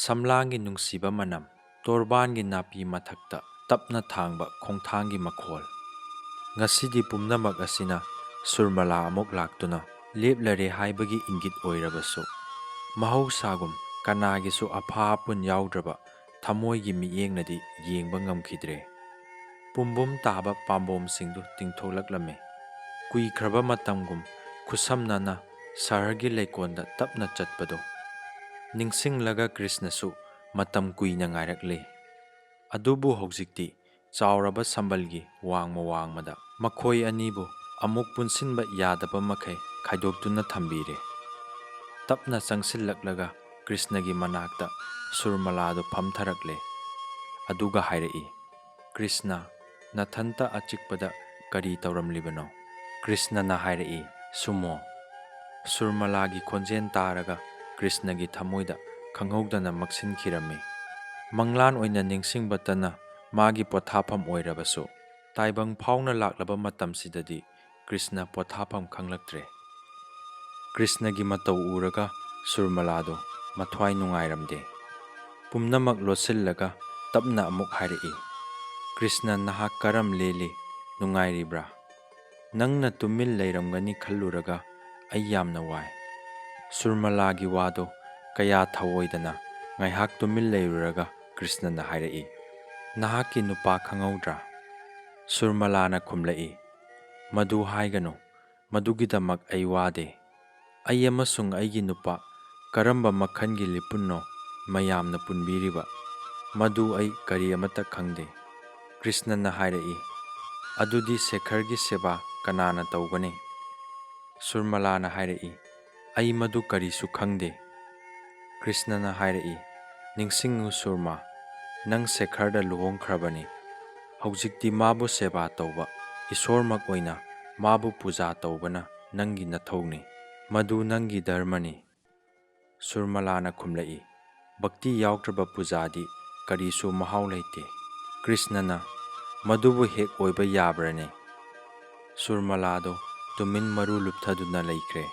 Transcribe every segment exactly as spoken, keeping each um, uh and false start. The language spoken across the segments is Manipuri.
ꯁꯝꯂꯥꯡꯒꯤ ꯅꯨꯡꯁꯤꯕ ꯃꯅꯝ, ꯇꯣꯔꯕꯥꯟꯒꯤ ꯅꯥꯄꯤ ꯃꯊꯛꯇ ꯇꯞꯅ ꯊꯥꯡꯕ ꯈꯣꯡꯊꯥꯡꯒꯤ ꯃꯈꯣꯜ꯫ ꯉꯁꯤꯗꯤ ꯄꯨꯝꯅꯃꯛ ꯑꯁꯤꯅ ꯁꯨꯔꯃꯂꯥ ꯑꯃꯨꯛ ꯂꯥꯛꯇꯨꯅ ꯂꯦꯞꯂꯔꯦ ꯍꯥꯏꯕꯒꯤ ꯏꯪꯒꯤꯠ ꯑꯣꯏꯔꯕꯁꯨ, ꯃꯍꯧꯁꯥꯒꯨꯝ ꯀꯅꯥꯒꯤꯁꯨ ꯑꯐꯥ ꯑꯄꯨꯟ ꯌꯥꯎꯗ꯭ꯔꯕ ꯊꯃꯣꯏꯒꯤ ꯃꯤꯠꯌꯦꯡꯅꯗꯤ ꯌꯦꯡꯕ ꯉꯝꯈꯤꯗ꯭ꯔꯦ꯫ ꯄꯨꯝꯕꯨꯝ ꯇꯥꯕ ꯄꯥꯝꯕꯣꯝꯁꯤꯡꯗꯨ ꯇꯤꯡꯊꯣꯛꯂꯛꯂꯝꯃꯤ꯫ ꯀꯨꯏꯈ꯭ꯔꯕ ꯃꯇꯝꯒꯨꯝ ꯈꯨꯠꯁꯝꯅꯅ ꯁꯍꯔꯒꯤ ꯂꯩꯀꯣꯜꯗ ꯇꯞꯅ ꯆꯠꯄꯗꯨ ꯅꯤꯡꯁꯤꯡꯂꯒ ꯀ꯭ꯔꯤꯁꯅꯁꯨ ꯃꯇꯝ ꯀꯨꯏꯅ ꯉꯥꯏꯔꯛꯂꯦ꯫ ꯑꯗꯨꯕꯨ ꯍꯧꯖꯤꯛꯇꯤ ꯆꯥꯎꯔꯕ ꯁꯝꯕꯜꯒꯤ ꯋꯥꯡꯃ ꯋꯥꯡꯃꯗ ꯃꯈꯣꯏ ꯑꯅꯤꯕꯨ ꯑꯃꯨꯛ ꯄꯨꯟꯁꯤꯟꯕ ꯌꯥꯗꯕ ꯃꯈꯩ ꯈꯥꯏꯗꯣꯛꯇꯨꯅ ꯊꯝꯕꯤꯔꯦ꯫ ꯇꯞꯅ ꯆꯪꯁꯤꯜꯂꯛꯂꯒ ꯀ꯭ꯔꯤꯁꯅꯒꯤ ꯃꯅꯥꯛꯇ ꯁꯨꯔꯃꯂꯥꯗꯨ ꯐꯝꯊꯔꯛꯂꯦ꯫ ꯑꯗꯨꯒ ꯍꯥꯏꯔꯛꯏ, "ꯀ꯭ꯔꯤꯁꯅ, ꯅꯊꯟꯇ ꯑꯆꯤꯛꯄꯗ ꯀꯔꯤ ꯇꯧꯔꯝꯂꯤꯕꯅꯣ?" ꯀ꯭ꯔꯤꯁꯅꯅ ꯍꯥꯏꯔꯛꯏ, "ꯁꯨꯃꯣ꯫" ꯁꯨꯔꯃꯂꯥꯒꯤ ꯈꯣꯟꯖꯦꯜ ꯇꯥꯔꯒ ꯀ꯭ꯔꯤꯁꯅꯒꯤ ꯊꯃꯣꯏꯗ ꯈꯪꯍꯧꯗꯅ ꯃꯛꯁꯤꯟꯈꯤꯔꯝꯃꯤ꯫ ꯃꯪꯂꯥꯟ ꯑꯣꯏꯅ ꯅꯤꯡꯁꯤꯡꯕꯇꯅ ꯃꯥꯒꯤ ꯄꯣꯊꯥꯐꯝ ꯑꯣꯏꯔꯕꯁꯨ, ꯇꯥꯏꯕꯪ ꯐꯥꯎꯅ ꯂꯥꯛꯂꯕ ꯃꯇꯝꯁꯤꯗꯗꯤ ꯀ꯭ꯔꯤꯁꯅ ꯄꯣꯊꯥꯐꯝ ꯈꯪꯂꯛꯇ꯭ꯔꯦ꯫ ꯀ꯭ꯔꯤꯁꯅꯒꯤ ꯃꯇꯧ ꯎꯔꯒ ꯁꯨꯔꯃꯂꯥꯗꯨ ꯃꯊ꯭ꯋꯥꯏ ꯅꯨꯡꯉꯥꯏꯔꯝꯗꯦ꯫ ꯄꯨꯝꯅꯃꯛ ꯂꯣꯠꯁꯤꯜꯂꯒ ꯇꯞꯅ ꯑꯃꯨꯛ ꯍꯥꯏꯔꯛꯏ, "ꯀ꯭ꯔꯤꯁꯅ, ꯅꯍꯥꯛ ꯀꯔꯝ ꯂꯦꯜꯂꯤ? ꯅꯨꯡꯉꯥꯏꯔꯤꯕ꯭ꯔꯥ? ꯅꯪꯅ ꯇꯨꯃꯤꯟ ꯂꯩꯔꯝꯒꯅꯤ ꯈꯜꯂꯨꯔꯒ ꯑꯩ ꯌꯥꯝꯅ ꯋꯥꯏ꯫" ꯁꯨꯔꯃꯂꯥꯒꯤ ꯋꯥꯗꯨ ꯀꯌꯥ ꯊꯧꯑꯣꯏꯗꯅ ꯉꯥꯏꯍꯥꯛ ꯇꯨꯃꯤꯟ ꯂꯩꯔꯨꯔꯒ ꯀ꯭ꯔꯤꯁꯅꯅ ꯍꯥꯏꯔꯛꯏ, "ꯅꯍꯥꯛꯀꯤ ꯅꯨꯄꯥ ꯈꯪꯍꯧꯗ꯭ꯔꯥ?" ꯁꯨꯔꯃꯂꯥꯅ ꯈꯨꯝꯂꯛꯏ, "ꯃꯗꯨ ꯍꯥꯏꯒꯅꯨ, ꯃꯗꯨꯒꯤꯗꯃꯛ ꯑꯩ ꯋꯥꯗꯦ꯫ ꯑꯩ ꯑꯃꯁꯨꯡ ꯑꯩꯒꯤ ꯅꯨꯄꯥ ꯀꯔꯝꯕ ꯃꯈꯜꯒꯤ ꯂꯤꯄꯨꯟꯅꯣ ꯃꯌꯥꯝꯅ ꯄꯨꯟꯕꯤꯔꯤꯕ, ꯃꯗꯨ ꯑꯩ ꯀꯔꯤ ꯑꯃꯠꯇ ꯈꯪꯗꯦ꯫" ꯀ꯭ꯔꯤꯁꯅꯅ ꯍꯥꯏꯔꯛꯏ, "ꯑꯗꯨꯗꯤ ꯁꯦꯈꯔꯒꯤ ꯁꯦꯕꯥ ꯀꯅꯥꯅ ꯇꯧꯒꯅꯤ?" ꯁꯨꯔꯃꯂꯥꯅ ꯍꯥꯏꯔꯛꯏ, "ꯑꯩ ꯃꯗꯨ ꯀꯔꯤꯁꯨ ꯈꯪꯗꯦ꯫" ꯀ꯭ꯔꯤꯁꯅꯅ ꯍꯥꯏꯔꯛꯏ, "ꯅꯤꯡꯁꯤꯡꯉꯨ ꯁꯨꯔꯃꯥ, ꯅꯪ ꯁꯦꯈꯔꯗ ꯂꯨꯍꯣꯡꯈ꯭ꯔꯕꯅꯤ꯫ ꯍꯧꯖꯤꯛꯇꯤ ꯃꯥꯕꯨ ꯁꯦꯕꯥ ꯇꯧꯕ, ꯏꯁꯣꯔꯃꯛ ꯑꯣꯏꯅ ꯃꯥꯕꯨ ꯄꯨꯖꯥ ꯇꯧꯕꯅ ꯅꯪꯒꯤ ꯅꯊꯧꯅꯤ꯫ ꯃꯗꯨ ꯅꯪꯒꯤ ꯙꯔꯃꯅꯤ꯫" ꯁꯨꯔꯃꯂꯥꯅ ꯈꯨꯝꯂꯛꯏ, "ꯚꯛꯇꯤ ꯌꯥꯎꯗ꯭ꯔꯕ ꯄꯨꯖꯥꯗꯤ ꯀꯔꯤꯁꯨ ꯃꯍꯥꯎ ꯂꯩꯇꯦ꯫" ꯀ꯭ꯔꯤꯁꯅꯅ, "ꯃꯗꯨꯕꯨ ꯍꯦꯛ ꯑꯣꯏꯕ ꯌꯥꯕ꯭ꯔꯅꯦ?" ꯁꯨꯔꯃꯂꯥꯗꯣ ꯇꯨꯃꯤꯟ ꯃꯔꯨ ꯂꯨꯞꯊꯗꯨꯅ ꯂꯩꯈ꯭ꯔꯦ꯫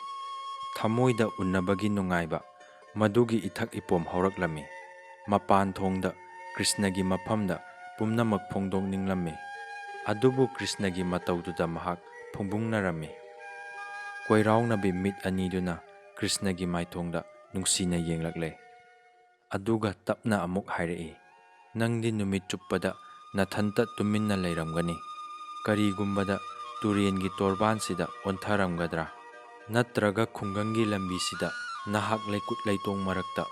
ꯊꯃꯣꯏꯗ ꯎꯟꯅꯕꯒꯤ ꯅꯨꯡꯉꯥꯏꯕ, ꯃꯗꯨꯒꯤ ꯏꯊꯛ ꯏꯄꯣꯝ ꯍꯧꯔꯛꯂꯝꯃꯤ꯫ ꯃꯄꯥꯟ ꯊꯣꯡꯗ ꯀ꯭ꯔꯤꯁꯅꯒꯤ ꯃꯐꯝꯗ ꯄꯨꯝꯅꯃꯛ ꯐꯣꯡꯗꯣꯛꯅꯤꯡꯂꯝꯃꯤ꯫ ꯑꯗꯨꯕꯨ ꯀ꯭ꯔꯤꯁꯅꯒꯤ ꯃꯇꯧꯗꯨꯗ ꯃꯍꯥꯛ ꯐꯨꯡꯕꯨꯡꯅꯔꯝꯃꯤ꯫ ꯀꯣꯏꯔꯥꯎꯅꯕꯤ ꯃꯤꯠ ꯑꯅꯤꯗꯨꯅ ꯀ꯭ꯔꯤꯁꯅꯒꯤ ꯃꯥꯏꯊꯣꯡꯗ ꯅꯨꯡꯁꯤꯅ ꯌꯦꯡꯂꯛꯂꯦ꯫ ꯑꯗꯨꯒ ꯇꯞꯅ ꯑꯃꯨꯛ ꯍꯥꯏꯔꯛꯏ, "ꯅꯪꯗꯤ ꯅꯨꯃꯤꯠ ꯆꯨꯞꯄꯗ ꯅꯊꯟꯇ ꯇꯨꯃꯤꯟꯅ ꯂꯩꯔꯝꯒꯅꯤ꯫ ꯀꯔꯤꯒꯨꯝꯕꯗ ꯇꯨꯔꯦꯟꯒꯤ ꯇꯣꯔꯕꯥꯟꯁꯤꯗ ꯑꯣꯟꯊꯔꯝꯒꯗ꯭ꯔꯥ? ꯅꯠꯇ꯭ꯔꯒ ꯈꯨꯡꯒꯪꯒꯤ ꯂꯝꯕꯤꯁꯤꯗ ꯅꯍꯥꯛ ꯂꯩꯀꯨꯠ ꯂꯩꯇꯣꯡ ꯃꯔꯛꯇ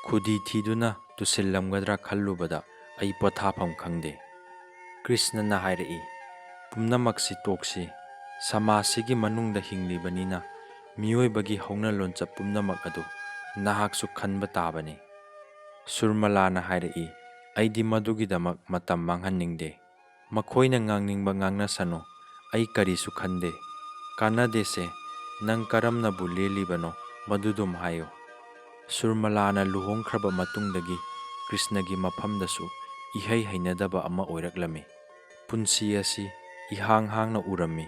ꯈꯨꯗꯤ ꯊꯤꯗꯨꯅ ꯇꯨꯁꯤꯜꯂꯝꯒꯗ꯭ꯔꯥ ꯈꯜꯂꯨꯕꯗ ꯑꯩ ꯄꯣꯊꯥꯐꯝ ꯈꯪꯗꯦ꯫" ꯀ꯭ꯔꯤꯁꯅꯅ ꯍꯥꯏꯔꯛꯏ, "ꯄꯨꯝꯅꯃꯛꯁꯤ ꯇꯣꯛꯁꯤ꯫ ꯁꯃꯥꯖꯁꯤꯒꯤ ꯃꯅꯨꯡꯗ ꯍꯤꯡꯂꯤꯕꯅꯤꯅ ꯃꯤꯑꯣꯏꯕꯒꯤ ꯍꯧꯅ ꯂꯣꯟꯆꯠ ꯄꯨꯝꯅꯃꯛ ꯑꯗꯨ ꯅꯍꯥꯛꯁꯨ ꯈꯟꯕ ꯇꯥꯕꯅꯤ꯫" ꯁꯨꯔꯃꯂꯥꯅ ꯍꯥꯏꯔꯛꯏ, "ꯑꯩꯗꯤ ꯃꯗꯨꯒꯤꯗꯃꯛ ꯃꯇꯝ ꯃꯥꯡꯍꯟꯅꯤꯡꯗꯦ꯫ ꯃꯈꯣꯏꯅ ꯉꯥꯡꯅꯤꯡꯕ ꯉꯥꯡꯅꯁꯅꯨ, ꯑꯩ ꯀꯔꯤꯁꯨ ꯈꯟꯗꯦ꯫ ꯀꯥꯟꯅꯗꯦꯁꯦ, ꯅꯪ ꯀꯔꯝꯅꯕꯨ ꯂꯦꯜꯂꯤꯕꯅꯣ ꯃꯗꯨꯗꯨꯝ ꯍꯥꯏꯌꯨ꯫" ꯁꯨꯔꯃꯂꯥꯅ ꯂꯨꯍꯣꯡꯈ꯭ꯔꯕ ꯃꯇꯨꯡꯗꯒꯤ ꯀ꯭ꯔꯤꯁꯅꯒꯤ ꯃꯐꯝꯗꯁꯨ ꯏꯍꯩ ꯍꯩꯅꯗꯕ ꯑꯃ ꯑꯣꯏꯔꯛꯂꯝꯃꯤ꯫ ꯄꯨꯟꯁꯤ ꯑꯁꯤ ꯏꯍꯥꯡ ꯍꯥꯡꯅ ꯎꯔꯝꯃꯤ꯫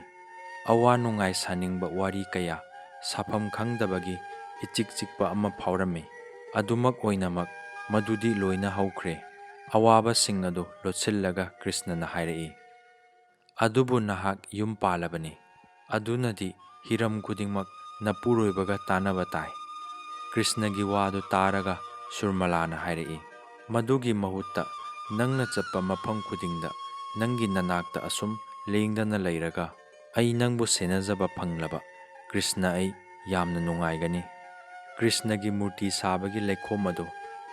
ꯑꯋꯥ ꯅꯨꯡꯉꯥꯏ ꯁꯥꯅꯤꯡꯕ ꯋꯥꯔꯤ ꯀꯌꯥ ꯁꯥꯐꯝ ꯈꯪꯗꯕꯒꯤ ꯏꯆꯤꯛ ꯆꯤꯛꯄ ꯑꯃ ꯐꯥꯎꯔꯝꯃꯤ꯫ ꯑꯗꯨꯃꯛ ꯑꯣꯏꯅꯃꯛ ꯃꯗꯨꯗꯤ ꯂꯣꯏꯅ ꯍꯧꯈ꯭ꯔꯦ꯫ ꯑꯋꯥꯕꯁꯤꯡ ꯑꯗꯨ ꯂꯣꯠꯁꯤꯜꯂꯒ ꯀ꯭ꯔꯤꯁꯅꯅ ꯍꯥꯏꯔꯛꯏ, "ꯑꯗꯨꯕꯨ ꯅꯍꯥꯛ ꯌꯨꯝ ꯄꯥꯜꯂꯕꯅꯤ꯫ ꯑꯗꯨꯅꯗꯤ ꯍꯤꯔꯝ ꯈꯨꯗꯤꯡꯃꯛ ꯅꯄꯨꯔꯣꯏꯕꯒ ꯇꯥꯟꯅꯕ ꯇꯥꯏ꯫" ꯀ꯭ꯔꯤꯁꯅꯒꯤ ꯋꯥꯗꯨ ꯇꯥꯔꯒ ꯁꯨꯔꯃꯂꯥꯅ ꯍꯥꯏꯔꯛꯏ, "ꯃꯗꯨꯒꯤ ꯃꯍꯨꯠꯇ ꯅꯪꯅ ꯆꯠꯄ ꯃꯐꯝ ꯈꯨꯗꯤꯡꯗ ꯅꯪꯒꯤ ꯅꯅꯥꯛꯇ ꯑꯁꯨꯝ ꯂꯦꯡꯗꯅ ꯂꯩꯔꯒ ꯑꯩ ꯅꯪꯕꯨ ꯁꯦꯟꯅꯖꯕ ꯐꯪꯂꯕ ꯀ꯭ꯔꯤꯁꯅ, ꯑꯩ ꯌꯥꯝꯅ ꯅꯨꯡꯉꯥꯏꯒꯅꯤ꯫" ꯀ꯭ꯔꯤꯁꯅꯒꯤ ꯃꯨꯔꯇꯤ ꯁꯥꯕꯒꯤ ꯂꯩꯈꯣꯝ ꯑꯗꯨ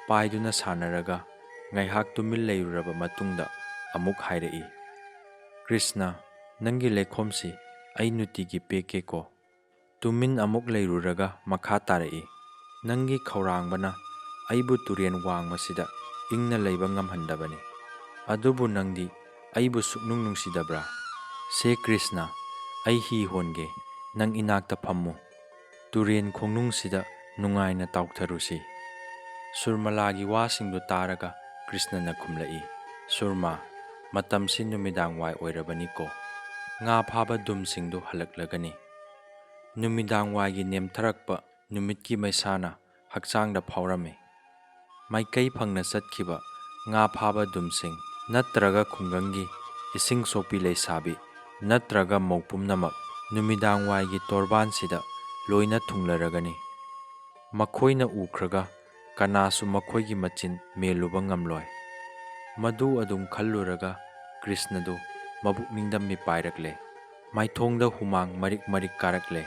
ꯄꯥꯏꯗꯨꯅ ꯁꯥꯟꯅꯔꯒ ꯉꯥꯏꯍꯥꯛ ꯇꯨꯃꯤꯟ ꯂꯩꯔꯨꯔꯕ ꯃꯇꯨꯡꯗ ꯑꯃꯨꯛ ꯍꯥꯏꯔꯛꯏ, "ꯀ꯭ꯔꯤꯁꯅ, ꯅꯪꯒꯤ ꯂꯩꯈꯣꯝꯁꯤ ꯑꯩ ꯅꯨꯡꯇꯤꯒꯤ ꯄꯦꯛꯀꯦꯀꯣ꯫" ꯇꯨꯃꯤꯟ ꯑꯃꯨꯛ ꯂꯩꯔꯨꯔꯒ ꯃꯈꯥ ꯇꯥꯔꯛꯏ, "ꯅꯪꯒꯤ ꯈꯧꯔꯥꯡꯕꯅ ꯑꯩꯕꯨ ꯇꯨꯔꯦꯟ ꯋꯥꯡꯃꯁꯤꯗ ꯏꯪꯅ ꯂꯩꯕ ꯉꯝꯍꯟꯗꯕꯅꯤ꯫ ꯑꯗꯨꯕꯨ ꯅꯪꯗꯤ ꯑꯩꯕꯨ ꯁꯨꯛꯅꯨꯡ ꯅꯨꯡꯁꯤꯗꯕ꯭ꯔꯥ? ꯁꯦ ꯀ꯭ꯔꯤꯁꯅ, ꯑꯩ ꯍꯤ ꯍꯣꯟꯒꯦ, ꯅꯪ ꯏꯅꯥꯛꯇ ꯐꯝꯃꯨ꯫ ꯇꯨꯔꯦꯟ ꯈꯣꯡꯅꯨꯡꯁꯤꯗ ꯅꯨꯡꯉꯥꯏꯅ ꯇꯥꯎꯊꯔꯨꯁꯤ꯫" ꯁꯨꯔꯃꯂꯥꯒꯤ ꯋꯥꯁꯤꯡꯗꯨ ꯇꯥꯔꯒ ꯀ꯭ꯔꯤꯁꯅꯅ ꯈꯨꯝꯂꯛꯏ, "ꯁꯨꯔꯃꯥ, ꯃꯇꯝꯁꯤ ꯅꯨꯃꯤꯗꯥꯡ ꯋꯥꯏ ꯑꯣꯏꯔꯕꯅꯤꯀꯣ꯫ ꯉꯥ ꯐꯥꯕ ꯗꯨꯝꯁꯤꯡꯗꯨ ꯍꯜꯂꯛꯂꯒꯅꯤ꯫" ꯅꯨꯃꯤꯗꯥꯡ ꯋꯥꯏꯒꯤ ꯅꯦꯝꯊꯔꯛꯄ ꯅꯨꯃꯤꯠꯀꯤ ꯃꯩꯁꯥꯅ ꯍꯛꯆꯥꯡꯗ ꯐꯥꯎꯔꯝꯃꯤ꯫ ꯃꯥꯏꯀꯩ ꯐꯪꯅ ꯆꯠꯈꯤꯕ ꯉꯥ ꯐꯥꯕ ꯗꯨꯝꯁꯤꯡ ꯅꯠꯇ꯭ꯔꯒ ꯈꯨꯡꯒꯪꯒꯤ ꯏꯁꯤꯡ ꯁꯣꯛꯄꯤ ꯂꯩꯁꯥꯕꯤ ꯅꯠꯇ꯭ꯔꯒ ꯃꯧ ꯄꯨꯝꯅꯃꯛ ꯅꯨꯃꯤꯗꯥꯡꯋꯥꯏꯒꯤ ꯇꯣꯔꯕꯥꯟꯁꯤꯗ ꯂꯣꯏꯅ ꯊꯨꯡꯂꯔꯒꯅꯤ꯫ ꯃꯈꯣꯏꯅ ꯎꯈ꯭ꯔꯒ ꯀꯅꯥꯁꯨ ꯃꯈꯣꯏꯒꯤ ꯃꯆꯤꯟ ꯃꯦꯜꯂꯨꯕ ꯉꯝꯂꯣꯏ꯫ ꯃꯗꯨ ꯑꯗꯨꯝ ꯈꯜꯂꯨꯔꯒ ꯀ꯭ꯔꯤꯁꯅꯗꯨ ꯃꯕꯨꯛꯅꯤꯡꯗ ꯃꯤꯄꯥꯏꯔꯛꯂꯦ꯫ ꯃꯥꯏꯊꯣꯡꯗ ꯍꯨꯃꯥꯡ ꯃꯔꯤꯛ ꯃꯔꯤꯛ ꯀꯥꯔꯛꯂꯦ꯫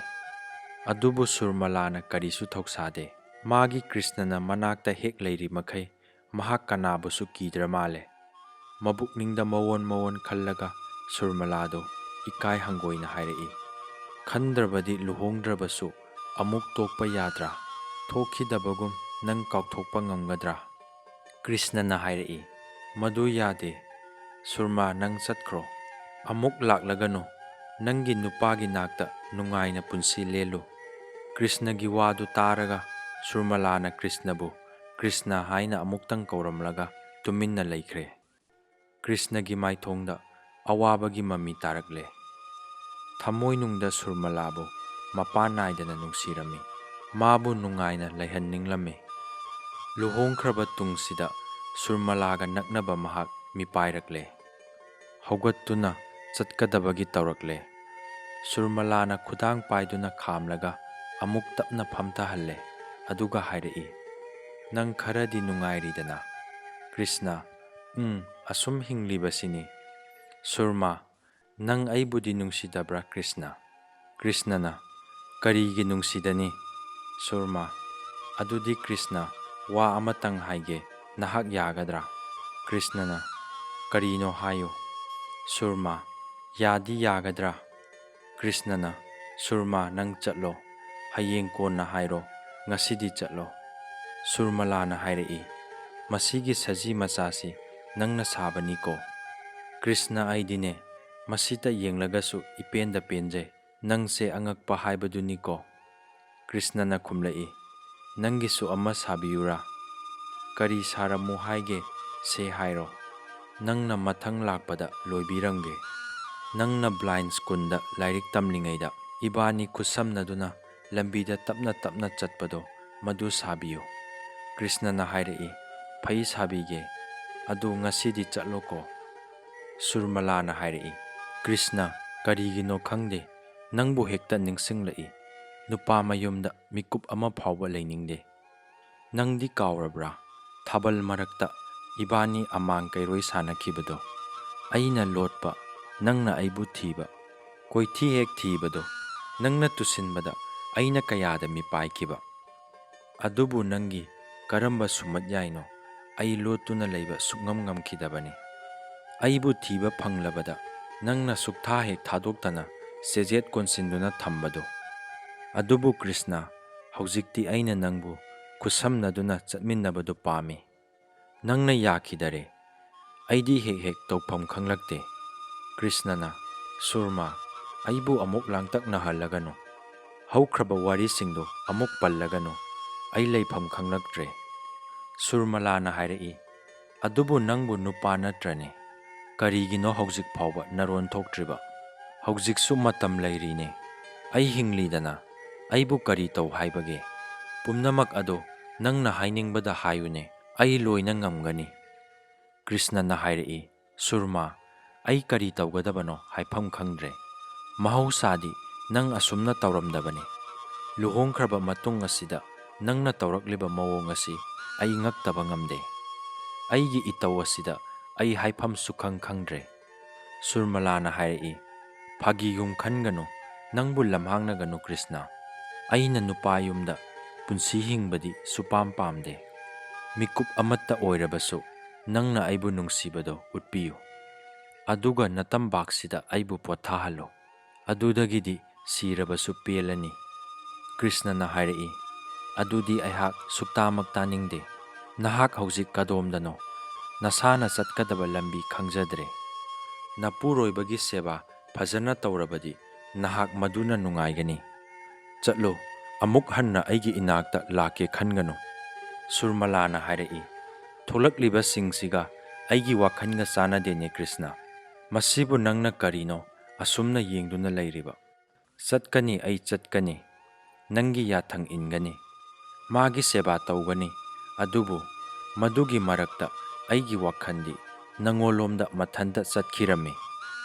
ꯑꯗꯨꯕꯨ ꯁꯨꯔꯃꯂꯥꯅ ꯀꯔꯤꯁꯨ ꯊꯧꯁꯥꯗꯦ꯫ ꯃꯥꯒꯤ ꯀ꯭ꯔꯤꯁꯅꯅ ꯃꯅꯥꯛꯇ ꯍꯦꯛ ꯂꯩꯔꯤ ꯃꯈꯩ ꯃꯍꯥꯛ ꯀꯅꯥꯕꯨꯁꯨ ꯀꯤꯗ꯭ꯔ ꯃꯥꯜꯂꯦ꯫ ꯃꯕꯨꯛꯅꯤꯡꯗ ꯃꯋꯣꯟ ꯃꯋꯣꯟ ꯈꯜꯂꯒ ꯁꯨꯔꯃꯂꯥꯗꯨ ꯏꯀꯥꯏ ꯍꯪꯒꯣꯏꯅ ꯍꯥꯏꯔꯛꯏ, "ꯈꯟꯗ꯭ꯔꯕꯗꯤ ꯂꯨꯍꯣꯡꯗ꯭ꯔꯕꯁꯨ ꯑꯃꯨꯛ ꯇꯣꯛꯄ ꯌꯥꯗ꯭ꯔꯥ? ꯊꯣꯛꯈꯤꯗꯕꯒꯨꯝ ꯅꯪ ꯀꯥꯎꯊꯣꯛꯄ ꯉꯝꯒꯗ꯭ꯔꯥ?" ꯀ꯭ꯔꯤꯁꯅꯅ ꯍꯥꯏꯔꯛꯏ, "ꯃꯗꯨ ꯌꯥꯗꯦ꯫ ꯁꯨꯔꯃꯥ, ꯅꯪ ꯆꯠꯈ꯭ꯔꯣ꯫ ꯑꯃꯨꯛ ꯂꯥꯛꯂꯒꯅꯨ꯫ ꯅꯪꯒꯤ ꯅꯨꯄꯥꯒꯤ ꯅꯥꯛꯇ ꯅꯨꯡꯉꯥꯏꯅ ꯄꯨꯟꯁꯤ ꯂꯦꯜꯂꯨ꯫" ꯀ꯭ꯔꯤꯁꯅꯒꯤ ꯋꯥꯗꯨ ꯇꯥꯔꯒ ꯁꯨꯔꯃꯂꯥꯅ ꯀ꯭ꯔꯤꯁꯅꯕꯨ ꯀ꯭ꯔꯤꯁꯅ ꯍꯥꯏꯅ ꯑꯃꯨꯛꯇꯪ ꯀꯧꯔꯝꯂꯒ ꯇꯨꯃꯤꯟꯅ ꯂꯩꯈ꯭ꯔꯦ꯫ ꯀ꯭ꯔꯤꯁꯅꯒꯤ ꯃꯥꯏꯊꯣꯡꯗ ꯑꯋꯥꯕꯒꯤ ꯃꯃꯤ ꯇꯥꯔꯛꯂꯦ꯫ ꯊꯃꯣꯏꯅꯨꯡꯗ ꯁꯨꯔꯃꯂꯥꯕꯨ ꯃꯄꯥꯟ ꯅꯥꯏꯗꯅ ꯅꯨꯡꯁꯤꯔꯝꯃꯤ꯫ ꯃꯥꯕꯨ ꯅꯨꯡꯉꯥꯏꯅ ꯂꯩꯍꯟꯅꯤꯡꯂꯝꯃꯤ꯫ ꯂꯨꯍꯣꯡꯈ꯭ꯔꯕ ꯇꯨꯡꯁꯤꯗ ꯁꯨꯔꯃꯂꯥꯒ ꯅꯛꯅꯕ ꯃꯍꯥꯛ ꯃꯤꯄꯥꯏꯔꯛꯂꯦ꯫ ꯍꯧꯒꯠꯇꯨꯅ ꯆꯠꯀꯗꯕꯒꯤ ꯇꯧꯔꯛꯂꯦ꯫ ꯁꯨꯔꯃꯂꯥꯅ ꯈꯨꯗꯥꯡ ꯄꯥꯏꯗꯨꯅ ꯈꯥꯝꯂꯒ ꯑꯃꯨꯛ ꯇꯞꯅ ꯐꯝꯊꯍꯜꯂꯦ꯫ ꯑꯗꯨꯒ ꯍꯥꯏꯔꯛꯏ, "ꯅꯪ ꯈꯔꯗꯤ ꯅꯨꯡꯉꯥꯏꯔꯤꯗꯅ?" ꯀ꯭ꯔꯤꯁꯅ, "ꯎꯝ, ꯑꯁꯨꯝ ꯍꯤꯡꯂꯤꯕꯁꯤꯅꯤ꯫" ꯁꯨꯔꯃꯥ, "ꯅꯪ ꯑꯩꯕꯨꯗꯤ ꯅꯨꯡꯁꯤꯗꯕ꯭ꯔꯥ, ꯀ꯭ꯔꯤꯁꯅ?" ꯀ꯭ꯔꯤꯁꯅꯅ, "ꯀꯔꯤꯒꯤ ꯅꯨꯡꯁꯤꯗꯅꯤ?" ꯁꯨꯔꯃꯥ, "ꯑꯗꯨꯗꯤ ꯀ꯭ꯔꯤꯁꯅ, ꯋꯥ ꯑꯃꯇꯪ ꯍꯥꯏꯒꯦ, ꯅꯍꯥꯛ ꯌꯥꯒꯗ꯭ꯔꯥ?" ꯀ꯭ꯔꯤꯁꯅꯅ, "ꯀꯔꯤꯅꯣ ꯍꯥꯏꯌꯨ꯫" ꯁꯨꯔꯃꯥ, "ꯌꯥꯗꯤ ꯌꯥꯒꯗ꯭ꯔꯥ?" ꯀ꯭ꯔꯤꯁꯅꯅ, "ꯁꯨꯔꯃꯥ, ꯅꯪ ꯆꯠꯂꯣ꯫ ꯍꯌꯦꯡ ꯀꯣꯟꯅ ꯍꯥꯏꯔꯣ, ꯉꯁꯤꯗꯤ ꯆꯠꯂꯣ꯫" ꯁꯨꯔꯃꯂꯥꯅ ꯍꯥꯏꯔꯛꯏ, "ꯃꯁꯤꯒꯤ ꯁꯖꯤ ꯃꯆꯥꯁꯤ ꯅꯪꯅ ꯁꯥꯕꯅꯤꯀꯣ?" ꯀ꯭ꯔꯤꯁꯅ, "ꯑꯩꯗꯤꯅꯦ, ꯃꯁꯤꯇ ꯌꯦꯡꯂꯒꯁꯨ ꯏꯄꯦꯟꯗ ꯄꯦꯟꯖꯩ꯫ ꯅꯪꯁꯦ ꯑꯉꯛꯄ ꯍꯥꯏꯕꯗꯨꯅꯤꯀꯣ꯫" ꯀ꯭ꯔꯤꯁꯅꯅ ꯈꯨꯝꯂꯛꯏ, "ꯅꯪꯒꯤꯁꯨ ꯑꯃ ꯁꯥꯕꯤꯌꯨꯔꯥ?" "ꯀꯔꯤ ꯁꯥꯔꯝꯃꯨ ꯍꯥꯏꯒꯦ, ꯁꯦ ꯍꯥꯏꯔꯣ꯫ ꯅꯪꯅ ꯃꯊꯪ ꯂꯥꯛꯄꯗ ꯂꯣꯏꯕꯤꯔꯝꯒꯦ꯫ ꯅꯪꯅ ꯕ꯭ꯂꯥꯏꯟ ꯁ꯭ꯀꯨꯜꯗ ꯂꯥꯏꯔꯤꯛ ꯇꯝꯂꯤꯉꯩꯗ ꯏꯕꯥꯅꯤ ꯈꯨꯠꯁꯝꯅꯗꯨꯅ ꯂꯝꯕꯤꯗ ꯇꯞꯅ ꯇꯞꯅ ꯆꯠꯄꯗꯣ, ꯃꯗꯨ ꯁꯥꯕꯤꯌꯨ꯫" ꯀ꯭ꯔꯤꯁꯅꯅ ꯍꯥꯏꯔꯛꯏ, "ꯐꯩ ꯁꯥꯕꯤꯒꯦ, ꯑꯗꯨ ꯉꯁꯤꯗꯤ ꯆꯠꯂꯣꯀꯣ꯫" ꯁꯨꯔꯃꯂꯥꯅ ꯍꯥꯏꯔꯛꯏ, "ꯀ꯭ꯔꯤꯁꯅ, ꯀꯔꯤꯒꯤꯅꯣ ꯈꯪꯗꯦ, ꯅꯪꯕꯨ ꯍꯦꯛꯇ ꯅꯤꯡꯁꯤꯡꯂꯛꯏ꯫ ꯅꯨꯄꯥ ꯃꯌꯨꯝꯗ ꯃꯤꯀꯨꯞ ꯑꯃ ꯐꯥꯎꯕ ꯂꯩꯅꯤꯡꯗꯦ꯫ ꯅꯪꯗꯤ ꯀꯥꯎꯔꯕ꯭ꯔꯥ? ꯊꯥꯕꯜ ꯃꯔꯛꯇ ꯏꯕꯥꯅꯤ ꯑꯃꯥꯡ ꯀꯩꯔꯣꯏ ꯁꯥꯟꯅꯈꯤꯕꯗꯣ, ꯑꯩꯅ ꯂꯣꯠꯄ, ꯅꯪꯅ ꯑꯩꯕꯨ ꯊꯤꯕ, ꯀꯣꯏꯊꯤ ꯍꯦꯛ ꯊꯤꯕꯗꯣ, ꯅꯪꯅ ꯇꯨꯁꯤꯟꯕꯗ ꯑꯩꯅ ꯀꯌꯥꯗ ꯃꯤꯄꯥꯏꯈꯤꯕ꯫ ꯑꯗꯨꯕꯨ ꯅꯪꯒꯤ ꯀꯔꯝꯕ ꯁꯨꯝꯃꯠ ꯌꯥꯏꯅꯣ ꯑꯩ ꯂꯣꯠꯇꯨꯅ ꯂꯩꯕ ꯁꯨꯛꯉꯝ ꯉꯝꯈꯤꯗꯕꯅꯤ꯫ ꯑꯩꯕꯨ ꯊꯤꯕ ꯐꯪꯂꯕꯗ ꯅꯪꯅ ꯁꯨꯛꯊꯥ ꯍꯦꯛ ꯊꯥꯗꯣꯛꯇꯅ ꯆꯦꯖꯦꯠ ꯀꯣꯟꯁꯤꯟꯗꯨꯅ ꯊꯝꯕꯗꯨ꯫ ꯑꯗꯨꯕꯨ ꯀ꯭ꯔꯤꯁꯅ, ꯍꯧꯖꯤꯛꯇꯤ ꯑꯩꯅ ꯅꯪꯕꯨ ꯈꯨꯠꯁꯝꯅꯗꯨꯅ ꯆꯠꯃꯤꯟꯅꯕꯗꯨ ꯄꯥꯝꯃꯤ꯫ ꯅꯪꯅ ꯌꯥꯈꯤꯗꯔꯦ꯫ ꯑꯩꯗꯤ ꯍꯦꯛ ꯍꯦꯛ ꯇꯧꯐꯝ ꯈꯪꯂꯛꯇꯦ꯫" ꯀ꯭ꯔꯤꯁꯅꯅ, "ꯁꯨꯔꯃꯥ, ꯑꯩꯕꯨ ꯑꯃꯨꯛ ꯂꯥꯡꯇꯛꯅꯍꯜꯂꯒꯅꯨ꯫ ꯍꯧꯈ꯭ꯔꯕ ꯋꯥꯔꯤꯁꯤꯡꯗꯨ ꯑꯃꯨꯛ ꯄꯜꯂꯒꯅꯨ꯫ ꯑꯩ ꯂꯩꯐꯝ ꯈꯪꯂꯛꯇ꯭ꯔꯦ꯫" ꯁꯨꯔꯃꯂꯥꯅ ꯍꯥꯏꯔꯛꯏ, "ꯑꯗꯨꯕꯨ ꯅꯪꯕꯨ ꯅꯨꯄꯥ ꯅꯠꯇ꯭ꯔꯅꯦ? ꯀꯔꯤꯒꯤꯅꯣ ꯍꯧꯖꯤꯛ ꯐꯥꯎꯕ ꯅꯔꯣꯟ ꯊꯣꯛꯇ꯭ꯔꯤꯕ? ꯍꯧꯖꯤꯛꯁꯨ ꯃꯇꯝ ꯂꯩꯔꯤꯅꯦ꯫ ꯑꯩ ꯍꯤꯡꯂꯤꯗꯅ꯫ ꯑꯩꯕꯨ ꯀꯔꯤ ꯇꯧ ꯍꯥꯏꯕꯒꯦ? ꯄꯨꯝꯅꯃꯛ ꯑꯗꯨ ꯅꯪꯅ ꯍꯥꯏꯅꯤꯡꯕꯗ ꯍꯥꯏꯌꯨꯅꯦ꯫ ꯑꯩ ꯂꯣꯏꯅ ꯉꯝꯒꯅꯤ꯫" ꯀ꯭ꯔꯤꯁꯅꯅ ꯍꯥꯏꯔꯛꯏ, "ꯁꯨꯔꯃꯥ, ꯑꯩ ꯀꯔꯤ ꯇꯧꯒꯗꯕꯅꯣ ꯍꯥꯏꯐꯝ ꯈꯪꯗ꯭ꯔꯦ꯫ ꯃꯍꯧꯁꯥꯗꯤ ꯅꯪ ꯑꯁꯨꯝꯅ ꯇꯧꯔꯝꯗꯕꯅꯤ꯫ ꯂꯨꯍꯣꯡꯈ꯭ꯔꯕ ꯃꯇꯨꯡ ꯑꯁꯤꯗ ꯅꯪꯅ ꯇꯧꯔꯛꯂꯤꯕ ꯃꯑꯣꯡ ꯑꯁꯤ ꯑꯩ ꯉꯛꯇꯕ ꯉꯝꯗꯦ꯫ ꯑꯩꯒꯤ ꯏꯇꯧ ꯑꯁꯤꯗ ꯑꯩ ꯍꯥꯏꯐꯝ ꯁꯨꯈꯪ ꯈꯪꯗ꯭ꯔꯦ꯫" ꯁꯨꯔꯃꯂꯥꯅ ꯍꯥꯏꯔꯛꯏ, "ꯐꯥꯒꯤꯒꯨꯝ ꯈꯟꯒꯅꯨ, ꯅꯪꯕꯨ ꯂꯝꯍꯥꯡꯅꯒꯅꯨ ꯀ꯭ꯔꯤꯁꯅ꯫ ꯑꯩꯅ ꯅꯨꯄꯥ ꯌꯨꯝꯗ ꯄꯨꯟꯁꯤ ꯍꯤꯡꯕꯗꯤ ꯁꯨꯄꯥꯝ ꯄꯥꯝꯗꯦ꯫ ꯃꯤꯀꯨꯞ ꯑꯃꯠꯇ ꯑꯣꯏꯔꯕꯁꯨ ꯅꯪꯅ ꯑꯩꯕꯨ ꯅꯨꯡꯁꯤꯕꯗꯣ ꯎꯠꯄꯤꯌꯨ꯫ ꯑꯗꯨꯒ ꯅꯇꯝꯕꯥꯛꯁꯤꯗ ꯑꯩꯕꯨ ꯄꯣꯊꯥꯍꯜꯂꯨ꯫ ꯑꯗꯨꯗꯒꯤꯗꯤ ꯁꯤꯔꯕꯁꯨ ꯄꯦꯜꯂꯅꯤ꯫" ꯀ꯭ꯔꯤꯁꯅꯅ ꯍꯥꯏꯔꯛꯏ, "ꯑꯗꯨꯗꯤ ꯑꯩꯍꯥꯛ ꯁꯨꯛꯇꯥꯃꯛ ꯇꯥꯅꯤꯡꯗꯦ꯫ ꯅꯍꯥꯛ ꯍꯧꯖꯤꯛ ꯀꯗꯣꯝꯗꯅꯣ? ꯅꯁꯥꯅ ꯆꯠꯀꯗꯕ ꯂꯝꯕꯤ ꯈꯪꯖꯗ꯭ꯔꯦ꯫ ꯅꯄꯨꯔꯣꯏꯕꯒꯤ ꯁꯦꯕꯥ ꯐꯖꯅ ꯇꯧꯔꯕꯗꯤ ꯅꯍꯥꯛ ꯃꯗꯨꯅ ꯅꯨꯡꯉꯥꯏꯒꯅꯤ꯫ ꯆꯠꯂꯨ, ꯑꯃꯨꯛ ꯍꯟꯅ ꯑꯩꯒꯤ ꯏꯅꯥꯛꯇ ꯂꯥꯛꯀꯦ ꯈꯟꯒꯅꯨ꯫" ꯁꯨꯔꯃꯂꯥꯅ ꯍꯥꯏꯔꯛꯏ, "ꯊꯣꯛꯂꯛꯂꯤꯕꯁꯤꯡꯁꯤꯒ ꯑꯩꯒꯤ ꯋꯥꯈꯜꯒ ꯆꯥꯟꯅꯗꯦꯅꯦ ꯀ꯭ꯔꯤꯁꯅ꯫ ꯃꯁꯤꯕꯨ ꯅꯪꯅ ꯀꯔꯤꯅꯣ ꯑꯁꯨꯝꯅ ꯌꯦꯡꯗꯨꯅ ꯂꯩꯔꯤꯕ?" "ꯆꯠꯀꯅꯤ, ꯑꯩ ꯆꯠꯀꯅꯤ꯫ ꯅꯪꯒꯤ ꯌꯥꯊꯪ ꯏꯟꯒꯅꯤ꯫ ꯃꯥꯒꯤ ꯁꯦꯕꯥ ꯇꯧꯒꯅꯤ꯫ ꯑꯗꯨꯕꯨ ꯃꯗꯨꯒꯤ ꯃꯔꯛꯇ ꯑꯩꯒꯤ ꯋꯥꯈꯜꯗꯤ ꯅꯉꯣꯟꯂꯣꯝꯗ ꯃꯊꯟꯇ ꯆꯠꯈꯤꯔꯝꯃꯤ꯫